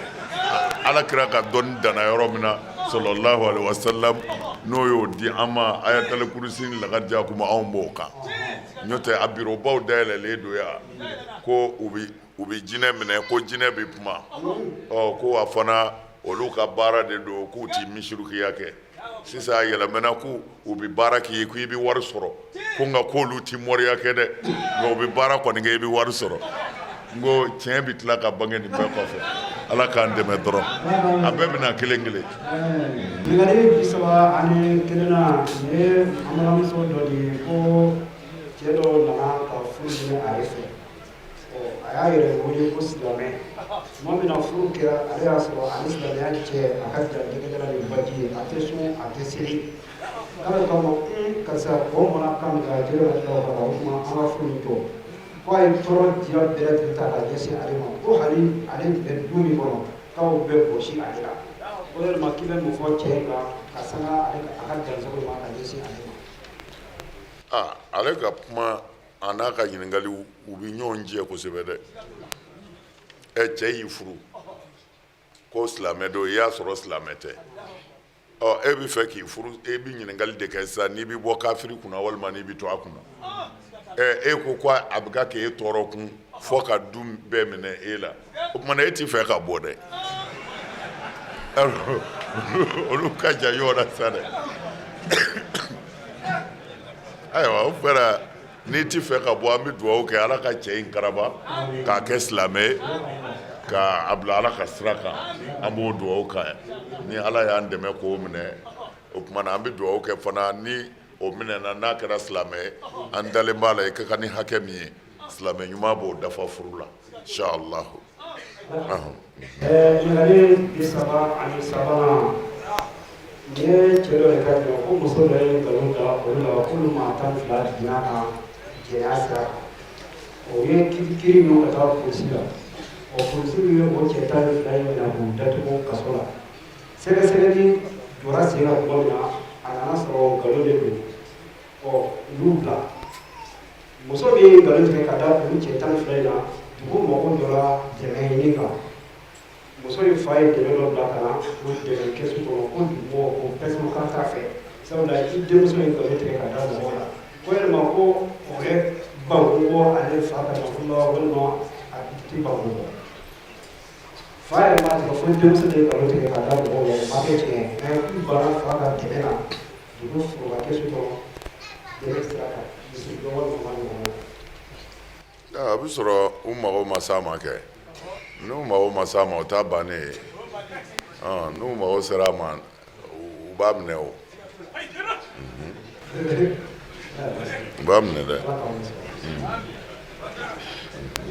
Ala kira ka dɔnni danna yɔrɔ min na, sallallahu alaihi wasallam, n'o y'o di an ma, ayatal kurusi ni laqad jaakum, anw b'o kan. N'o tɛ, a birobaw dayɛlɛlen don yan ko u bɛ jinɛ minɛ, ko jinɛ bɛ kuma. Ɔ, ko a fana olu ka baara de don, k'u ti misirukiya kɛ. Sisan a yɛlɛmana ko u bɛ baara k'i ye, ko i bɛ wari sɔrɔ, ko nka k'olu ti moriya kɛ dɛ, nka u bɛ baara kɔni kɛ, i bɛ wari sɔrɔ. N ko tiɲɛ bɛ tila ka bange nin bɛɛ kɔfɛ. Ala k'an dɛmɛ dɔrɔn, a bɛɛ bɛna kelen kelen. Ɲininkali 31 na, nin ye an balimamuso dɔ de ye, ko cɛ dɔ nana ka furu ɲini ale fɛ. Ɔ, a y'a yɛrɛ wele ko silamɛ. Tuma min na furu kɛra, ale y'a sɔrɔ ani silamɛya cɛ a ka jan jɛgɛjalan ni baji ye. A tɛ sun, a tɛ seli. K'ale k'a ma karisa, kɔ mɔna kan min kan, jɛgɛ ka tila o kan, o tuma an ka furu in jɔ. Ko a ye tɔɔrɔ diya bɛɛ lajɛlen ta ka ɲɛsin ale ma, ko hali ale tun bɛ du min kɔnɔ, k'aw bɛɛ bɔsi ale la. Ko yalima k'i bɛ mun fɔ cɛ in kan ka sanga ale a ka dansago ma ka ɲɛsin ale ma? Aa, ale ka kuma a n'a ka ɲininkaliw, u bɛ ɲɔgɔn jɛ kosɛbɛ dɛ. Ɛ, cɛ y'i furu ko silamɛ don, i y'a sɔrɔ silamɛ tɛ. Ɔ, e bɛ fɛ k'i furu, e bɛ ɲininkali de kɛ sisan n'i bɛ bɔ kafiri kunna walima n'i bɛ to a kunna. Ɛ, e ko ko a bɛ ka k'e tɔɔrɔ kun fɔ ka du bɛɛ minɛ e la, o tuma na e t'i fɛ ka bɔ dɛ. Olu ka jan ɲɔgɔn na sa dɛ. Ayiwa, o kɛra, n'i ti fɛ ka bɔ, an bɛ dugawu kɛ Ala ka cɛ in karaba k'a kɛ silamɛ ye, k'a bila Ala ka sira kan. An b'o dugawu kɛ. Ni Ala y'an dɛmɛ k'o minɛ, o tuma na an bɛ dugawu kɛ fana, ni o minɛna, n'a kɛra silamɛ ye, an dalen b'a la, i ka kan ni hakɛ min ye, silamɛ ɲuman b'o dafa furu la, inshallah. Ɲininkali 33nan, nin ye cɛ dɔ de ka jɔ, ko muso dɔ ye nkalon da olu la, k'olu maa 12 binna kan jɛnɛya sira kan. O ye kiiri min ka taa polisi la, o polisiw ye o cɛ 12 in minɛ k'u datugu kaso la. Sɛgɛsɛgɛli jɔra sen kan tuma min na, a nana sɔrɔ nkalon de don. Ɔ, u y'u bila. Muso min ye nkalon tigɛ ka da olu cɛ 12 in na, dugu mɔgɔw jɔra dɛmɛ ɲini kan. Muso in fa ye dɛmɛ dɔ bila ka na o dɛmɛ kɛsu kɔnɔ, ko dugumɔgɔw ko bɛɛ kan t'a fɛ, sabula i denmuso ye nkalon tigɛ ka da mɔgɔw la. Ko yalima ko o bɛ bankun bɔ ale fa ka nafolo la walima a tɛ bankun bɔ? Fa yɛrɛ m'a tigɛ fo denmuso de ye nkalon tigɛ ka da mɔgɔw la, o ma kɛ tiɲɛ ye, mais k'u banna fa ka dɛmɛ na dugu foroba kɛsu kɔnɔ dɛmɛ sira kan, misiri dɔ walima o n'a ɲɔgɔnnaw. A bɛ sɔrɔ u mago ma s'a ma kɛ. N'u mago ma s'a ma, o t'a bannen ye. N'u mago sera a ma, u b'a minɛ o. U b'a minɛ dɛ.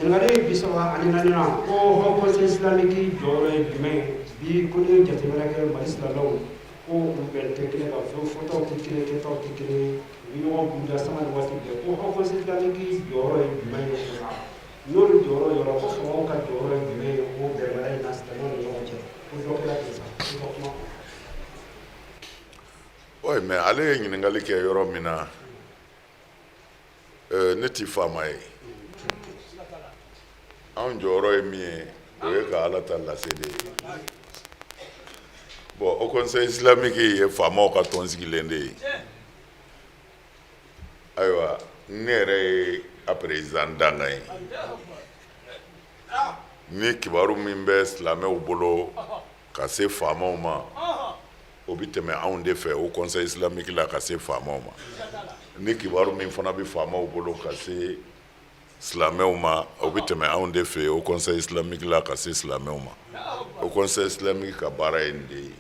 Ɲininkali 34nan, ko Haut Conseil islamique jɔyɔrɔ ye jumɛn ye bi? Ko n'i ye jateminɛ kɛ Mali silamɛw, ko u bɛn tɛ kelen kan fewu, fɔtaw tɛ kelen, kɛtaw tɛ kelen ye, u bɛ ɲɔgɔn buruja sanga ni waati bɛɛ. Ko Haut Conseil islamique jɔyɔrɔ ye jumɛn ye o la? N'olu jɔyɔrɔ yɔrɔ, ko faamaw ka jɔyɔrɔ ye jumɛn ye o bɛnbaliya in na silamɛw ni ɲɔgɔn cɛ? Ko dɔ kɛra ten sa, i ka kuma. Oui, mais ale ye ɲininkali kɛ yɔrɔ min na, ne ti faama ye. Anw jɔyɔrɔ ye min ye, o ye ka Ala ta lase de ye. Bon, Haut Conseil islamique ye faamaw ka tɔn sigilen de ye. Ayiwa, ne yɛrɛ ye a président dankan ye. Ni kibaru min bɛ silamɛw bolo ka se faamaw ma, o bɛ tɛmɛ anw de fɛ Haut Conseil islamique la ka se faamaw ma. Ni kibaru min fana bɛ faamaw bolo ka se silamɛw ma, o bɛ tɛmɛ anw de fɛ Haut Conseil islamique la ka se silamɛw ma. Haut Conseil islamique ka baara ye nin de ye.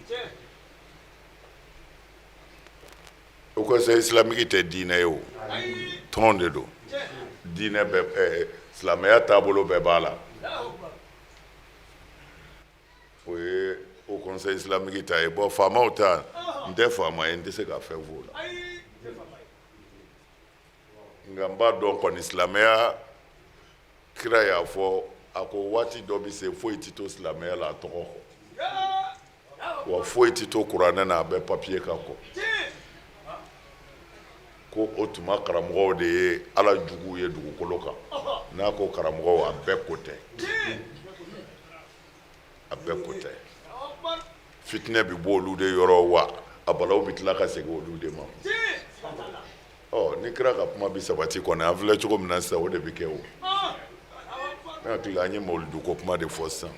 Haut Conseil islamique tɛ diinɛ ye, o tɔn de don. Diinɛ bɛɛ, silamɛya taabolo bɛɛ b'a la. O ye Haut Conseil islamique ta ye. Bon, faamaw ta, n tɛ faama ye, n tɛ se ka fɛn fɔ o la, nka n b'a dɔn kɔni, silamɛya, kira y'a fɔ, a ko waati dɔ bɛ se, foyi tɛ to silamɛya la a tɔgɔ kɔ, wa foyi tɛ to kuranɛ na a bɛ papiye kan kɔ. Ko o tuma karamɔgɔw de ye Ala juguw ye dugukolo kan. N'a ko karamɔgɔw, a bɛɛ ko tɛ, a bɛɛ ko tɛ. Fitinɛ bɛ bɔ olu de yɔrɔ, wa a balaw bɛ tila ka segin olu de ma. Ɔ, ni kira ka kuma bɛ sabati kɔni, an filɛ cogo min na sisan, o de bɛ kɛ. O ne hakili la, an ye mawuludu ko kuma de fɔ sisan.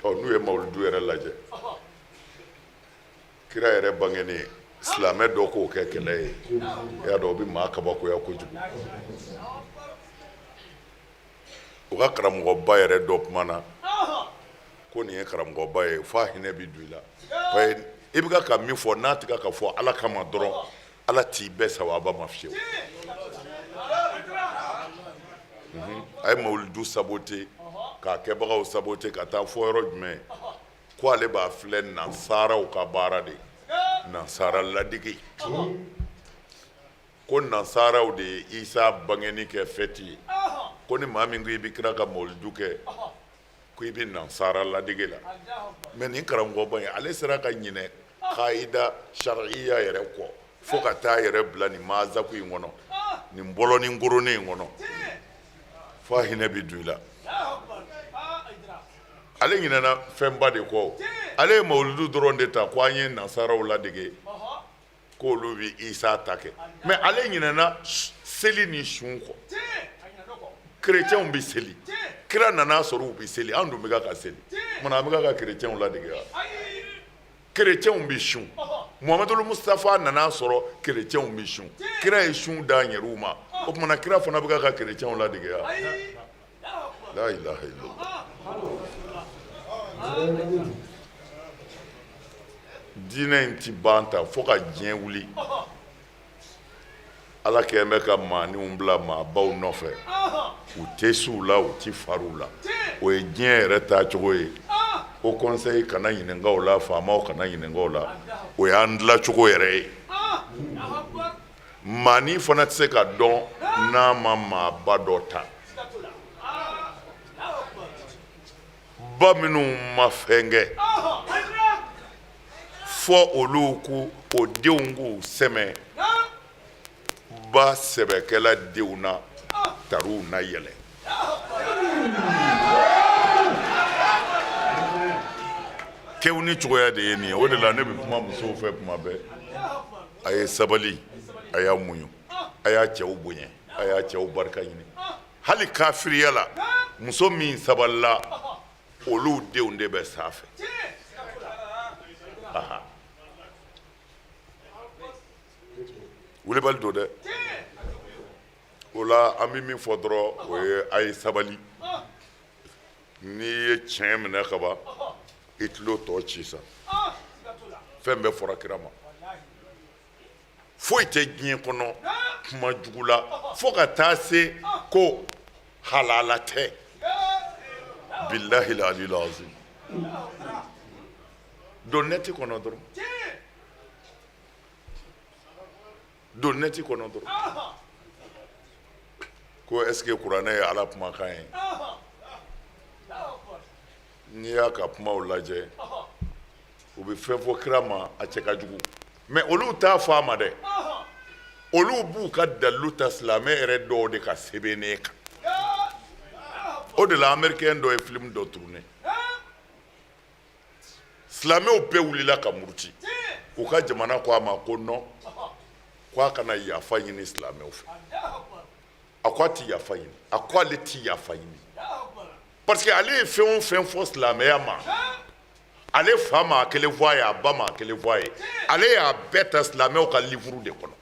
Ɔ, n'u ye mawuludu yɛrɛ lajɛ, kira yɛrɛ bangeni, silamɛ dɔ k'o kɛ kɛlɛ ye, i y'a dɔn, o bɛ maa kabakoya kojugu. U ka karamɔgɔba yɛrɛ dɔ kumana ko nin ye karamɔgɔba ye, f'a hinɛ bɛ don i la. I bɛ ka min fɔ, n'a tɛ ka fɔ Ala kama dɔrɔn, Ala t'i bɛɛ sawaba ma fiyewu. A ye mawuludu sabote k'a kɛbagaw sabote ka taa fɔ yɔrɔ jumɛn ko ale b'a filɛ nansaraw ka baara de, nansara ladege, ko nansaraw de ye Isa bangeni kɛ fɛti ye, ko ni maa min ko i bɛ kira ka mawuludu kɛ, ko i bɛ nansara ladege la. Mais nin karamɔgɔba in, ale sera ka ɲinɛ kaida sariya yɛrɛ kɔ fo ka taa yɛrɛ bila nin mazaku in kɔnɔ, nin bɔlɔnin koronnen in kɔnɔ, fo a hinɛ bɛ don i la. Ale ɲinɛna fɛnba de kɔ. Ale ye mawuludu dɔrɔn de ta ko an ye nansaraw ladege, k'olu bɛ Isa ta kɛ. Mais ale ɲinɛna seli ni sun kɔ. Kerecɛnw bɛ seli, kira nana sɔrɔ u bɛ seli, an dun bɛ ka seli. Munna an bɛ ka kerecɛnw ladege wa? Kerecɛnw bɛ sun, Muhamadu Mustafa nana sɔrɔ kerecɛnw bɛ sun, kira ye sun d'an yɛrɛw ma. O tuma na, kira fana bɛ ka kerecɛnw ladege wa? La ilaha illallah. Diinɛ in ti ban ta fo ka diɲɛ wuli. Ala kɛlen bɛ ka maaninw bila maabaw nɔfɛ, u tɛ s'u la, u tɛ far'u la. O ye diɲɛ yɛrɛ taacogo ye. Haut Conseil kana ɲininka o la, faamaw kana ɲininka o la, o y'an dilancogo yɛrɛ ye. Maanin fana tɛ se ka dɔn n'a ma maaba dɔ ta. Ba minnu ma fɛn kɛ, fɔ olu k'u o denw k'u sɛmɛ ba sɛbɛkɛla denw na, tariw na yɛlɛ. Kewuni cogoya de ye nin ye. O de la ne bɛ kuma musow fɛ tuma bɛɛ, a ye sabali, a y'a muɲu. A y'a cɛw bonya, a y'a cɛw barika ɲini. Hali kafiriya la, muso min sabalila, olu denw de bɛ s'a fɛ. Wulibali don dɛ. O la an bɛ min fɔ dɔrɔn, o ye a ye sabali. N'i ye tiɲɛ minɛ ka ban, i tulo tɔ ci sa. Fɛn bɛɛ fɔra kira ma. Foyi tɛ diɲɛ kɔnɔ kuma jugu la fo ka taa se ko halala tɛ. Bilahi aliyul azim. Don nɛti kɔnɔ dɔrɔn. Don nɛti kɔnɔ dɔrɔn. Ko est-ce que kuranɛ ye Ala kumakan ye? N'i y'a ka kumaw lajɛ, u bɛ fɛn fɔ kira ma a cɛ ka jugu, mais olu t'a fɔ a ma dɛ. Olu b'u ka dalilu ta silamɛ yɛrɛ dɔw de ka sɛbɛnnen kan. O de la américain dɔ ye film dɔ tourner, silamɛw bɛɛ wulila ka muruti. U ka jamana ko a ma ko non, ko a kana yafa ɲini silamɛw fɛ. A ko a tɛ yafa ɲini, a ko ale tɛ yafa ɲini, parce que ale ye fɛn o fɛn fɔ silamɛya ma, ale fa ma a kelen fɔ a ye, a ba ma a kelen fɔ a ye. Ale y'a bɛɛ ta silamɛw ka livre de kɔnɔ,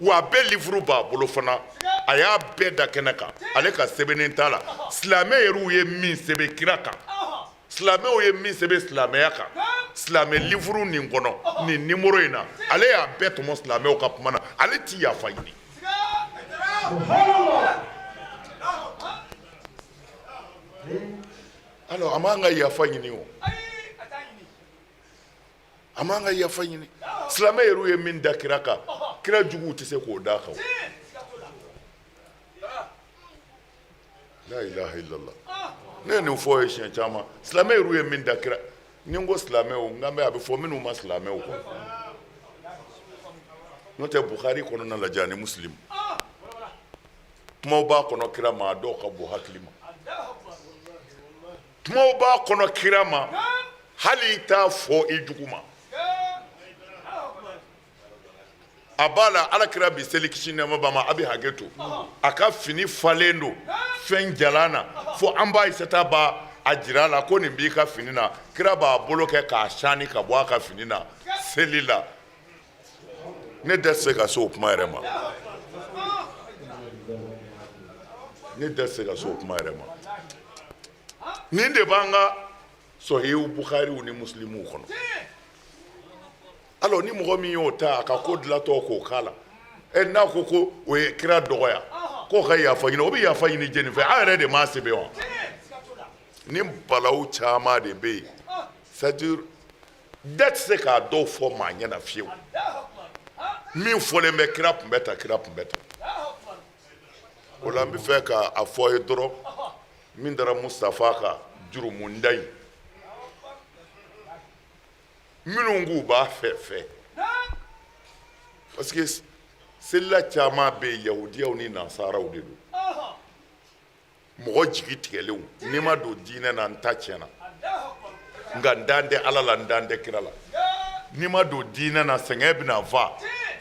wa a bɛɛ livre b'a bolo fana. A y'a bɛɛ da kɛnɛ kan, ale ka sɛbɛnnen t'a la. Silamɛ yɛrɛw ye min sɛbɛn kira kan, silamɛw ye min sɛbɛn silamɛya kan, silamɛ livre nin kɔnɔ nin numéro in na, ale y'a bɛɛ tɔmɔ silamɛw ka kuma na. Ale ti yafa ɲini. Alors a man ka yafa ɲini o, a man ka yafa ɲini. Silamɛ yɛrɛw ye min da kira kan, kira juguw tɛ se k'o d'a kan. La ilaha illallah. Ne ye nin fɔ ye siɲɛ caman. Silamɛ yɛrɛw ye min da kira, ni n ko silamɛw, n kan bɛ a bɛ fɔ minnu ma silamɛw kɔ. N'o tɛ Bukhari kɔnɔna lajɛ ani Muslim, kumaw b'a kɔnɔ kira ma, a dɔw ka bon hakili ma. Kumaw b'a kɔnɔ kira ma, hali i t'a fɔ i jugu ma. A b'a la, ala kira bi seli, kisi nɛɛma b'a ma, a bɛ hakɛ to, a ka fini falen don fɛn jalan na, fo an ba Ayisata b'a a jira a la ko nin b'i ka fini na. Kira b'a bolo kɛ k'a sani ka bɔ a ka fini na seli la. Ne da tɛ se ka se o kuma yɛrɛ ma, ne da tɛ se ka se o kuma yɛrɛ ma. Nin de b'an ka sɔhiw Bukhariw ni Muslimuw kɔnɔ. Alors ni mɔgɔ min y'o ta a ka ko dilatɔ k'o k'a la, ɛ n'a ko ko o ye kira dɔgɔya, k'o ka yafa ɲini, o bɛ yafa ɲini jɛni fɛ? An yɛrɛ de m'a sɛbɛn wa? Ni balawu caman de bɛ yen, c'est à dire da tɛ se k'a dɔw fɔ maa ɲɛna fiyewu. Min fɔlen bɛ kira tun bɛ ta, kira tun bɛ ta. O la n bɛ fɛ k'a fɔ ye dɔrɔn, min dara Mustafa kan jurumunda in, minnu k'u b'a fɛ fɛ, parce que selila caman bɛ yen, yahudiyaw ni nasaraw de don, mɔgɔ jigi tigɛlenw. N'i ma don diinɛ na, n ta tiɲɛna, nka n dan tɛ Ala la, n dan tɛ kira la. N'i ma don diinɛ na, sɛgɛn bɛna fa,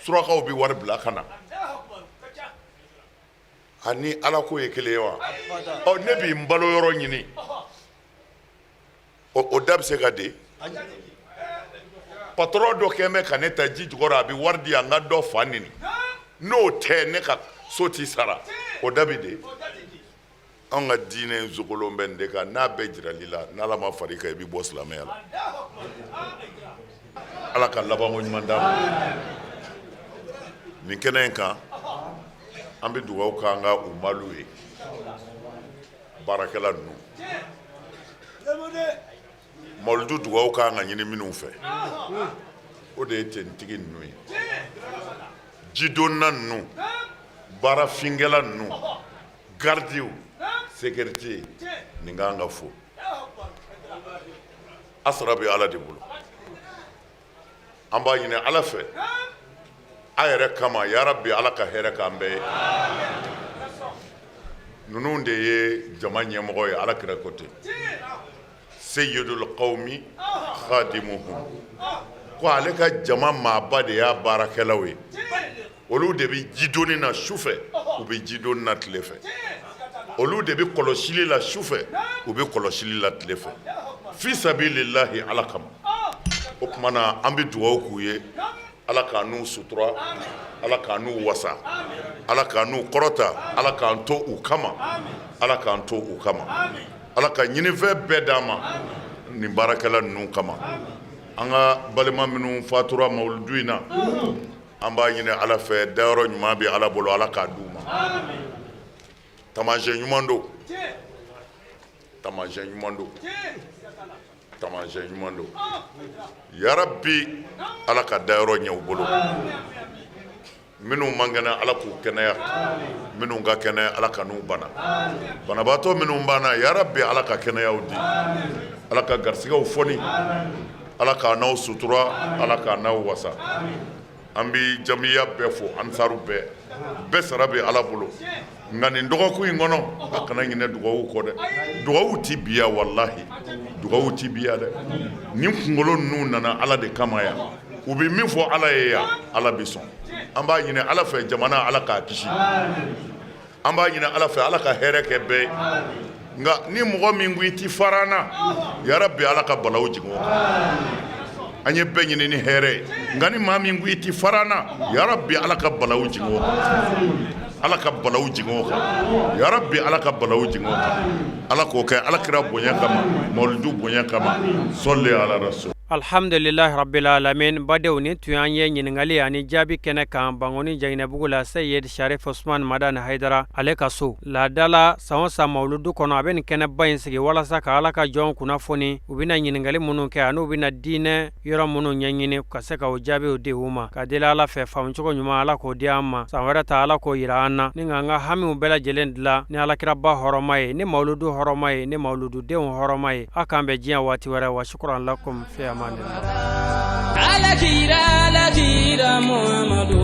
surakaw bɛ wari bila ka na. Ani Ala ko ye kelen ye wa? Ɔ ne b'i n balo yɔrɔ ɲini, o da bɛ se ka di? Patɔrɔn dɔ kɛn bɛ ka ne ta ji jukɔrɔ, a bɛ wari di yan, n ka dɔ fa neni, n'o tɛ ne ka so ti sara, o da bɛ di? Anw ka diinɛ zokolon bɛ nin de kan. N'a bɛɛ jirali la, n'Ala ma far'i kan, i bɛ bɔ silamɛya la. Ala ka labanko ɲuman d'an ma. Nin kɛnɛ in kan, an bɛ dugawu k'an ka umalu ye, baarakɛla ninnu. Mawuludu dugawu kan ka ɲini minnu fɛ, o de ye tentigi ninnu ye, jidonna ninnu, baarafinkɛla ninnu, garidiw, sécurité. Nin kan ka fo. A sara bɛ Ala de bolo. An b'a ɲini Ala fɛ a yɛrɛ kama, yarabi Ala ka hɛrɛ k'an bɛɛ ye. Ninnu de ye jama ɲɛmɔgɔ ye. Ala kira ko ten, seyidul qawmi khadimuhum, ko ale ka jama maaba de y'a baarakɛlaw ye. Olu de bɛ jidonni na su fɛ, u bɛ jidonni na tile fɛ. Olu de bɛ kɔlɔsili la su fɛ, u bɛ kɔlɔsili la tile fɛ. Fi sabilillahi, Ala kama. O tuma na, an bɛ dugawu k'u ye, Ala k'an n'u sutura, Ala k'an n'u wasa, Ala k'an n'u kɔrɔta, Ala k'an to u kama, Ala k'an to u kama, Ala ka ɲinifɛn bɛɛ d'an ma nin baarakɛla ninnu kama. An ka balima minnu fatura mawuludu in na, an b'a ɲini Ala fɛ, dayɔrɔ ɲuman bɛ Ala bolo, Ala k'a d'u ma. Taamasiyɛn ɲuman don, taamasiyɛn ɲuman don, taamasiyɛn ɲuman don. Yarabi, Ala ka dayɔrɔ ɲɛ u bolo. Minnu man kɛnɛ, Ala k'u kɛnɛya. Minnu ka kɛnɛ, Ala ka n'u bana. Banabaatɔ minnu banna, yarabi, Ala ka kɛnɛyaw di, Ala ka garisigɛw fɔni, Ala k'a n'aw sutura, Ala k'a n'aw wasa. An bɛ jamiya bɛɛ fo, ansaru bɛɛ bɛɛ sara bɛ Ala bolo. Nka nin dɔgɔkun in kɔnɔ, a kana ɲinɛ dugawu kɔ dɛ. Dugawu ti biya, walahi, dugawu ti biya dɛ. Nin kunkolo ninnu nana Ala de kama yan. U bɛ min fɔ Ala ye yan, Ala bɛ sɔn. An b'a ɲini Ala fɛ, jamana, Ala k'a kisi. An b'a ɲini Ala fɛ, Ala ka hɛrɛ kɛ bɛɛ ye. Nka ni mɔgɔ min ko i ti fara an na, yarabi, Ala ka balawu jigin o kan. An ye bɛɛ ɲini ni hɛrɛ ye, nka ni maa min ko i ti fara an na, yarabi, Ala ka balawu jigin o kan. Ala ka balawu jigin o kan. Yarabi, Ala ka balawu jigin o kan. Ala k'o kɛ Ala kira bonya kama, mawuludu bonya kama. Sɔli ala rasul. Alhamdulilahi rabbil alamin. Badenw, ni tun y'an ye ɲininkali ani jaabi kɛnɛ kan Bankoni Jaginɛbugu la, Seyid Sharif Usman Madani Haidara ale ka so. Laadala, san o san mawuludu kɔnɔ, a bɛ nin kɛnɛba in sigi walasa ka Ala ka jɔnw kunnafoni, u bɛna ɲininkali minnu kɛ ani u bɛna diinɛ yɔrɔ minnu ɲɛɲini, ka se ka o jaabiw di u ma. Ka deli Ala fɛ, faamucogo ɲuman, Ala k'o di an ma. San wɛrɛ ta, Ala k'o yira an na, ni k'an ka hamiw bɛɛ lajɛlen dilan ni Alakiraba hɔrɔma ye, ni mawuludu hɔrɔma ye, ni mawulududenw hɔrɔma ye. A k'an bɛn diɲɛ waati wɛrɛ. Wa shukran lakum, fi amanillah. Alakira, alakira Muhammadu,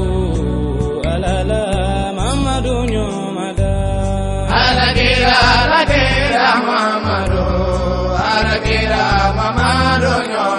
alala Mamadu ɲɔmada. Alakira, alakira Muhammadu, alakira Muhammadu ɲɔgɔn.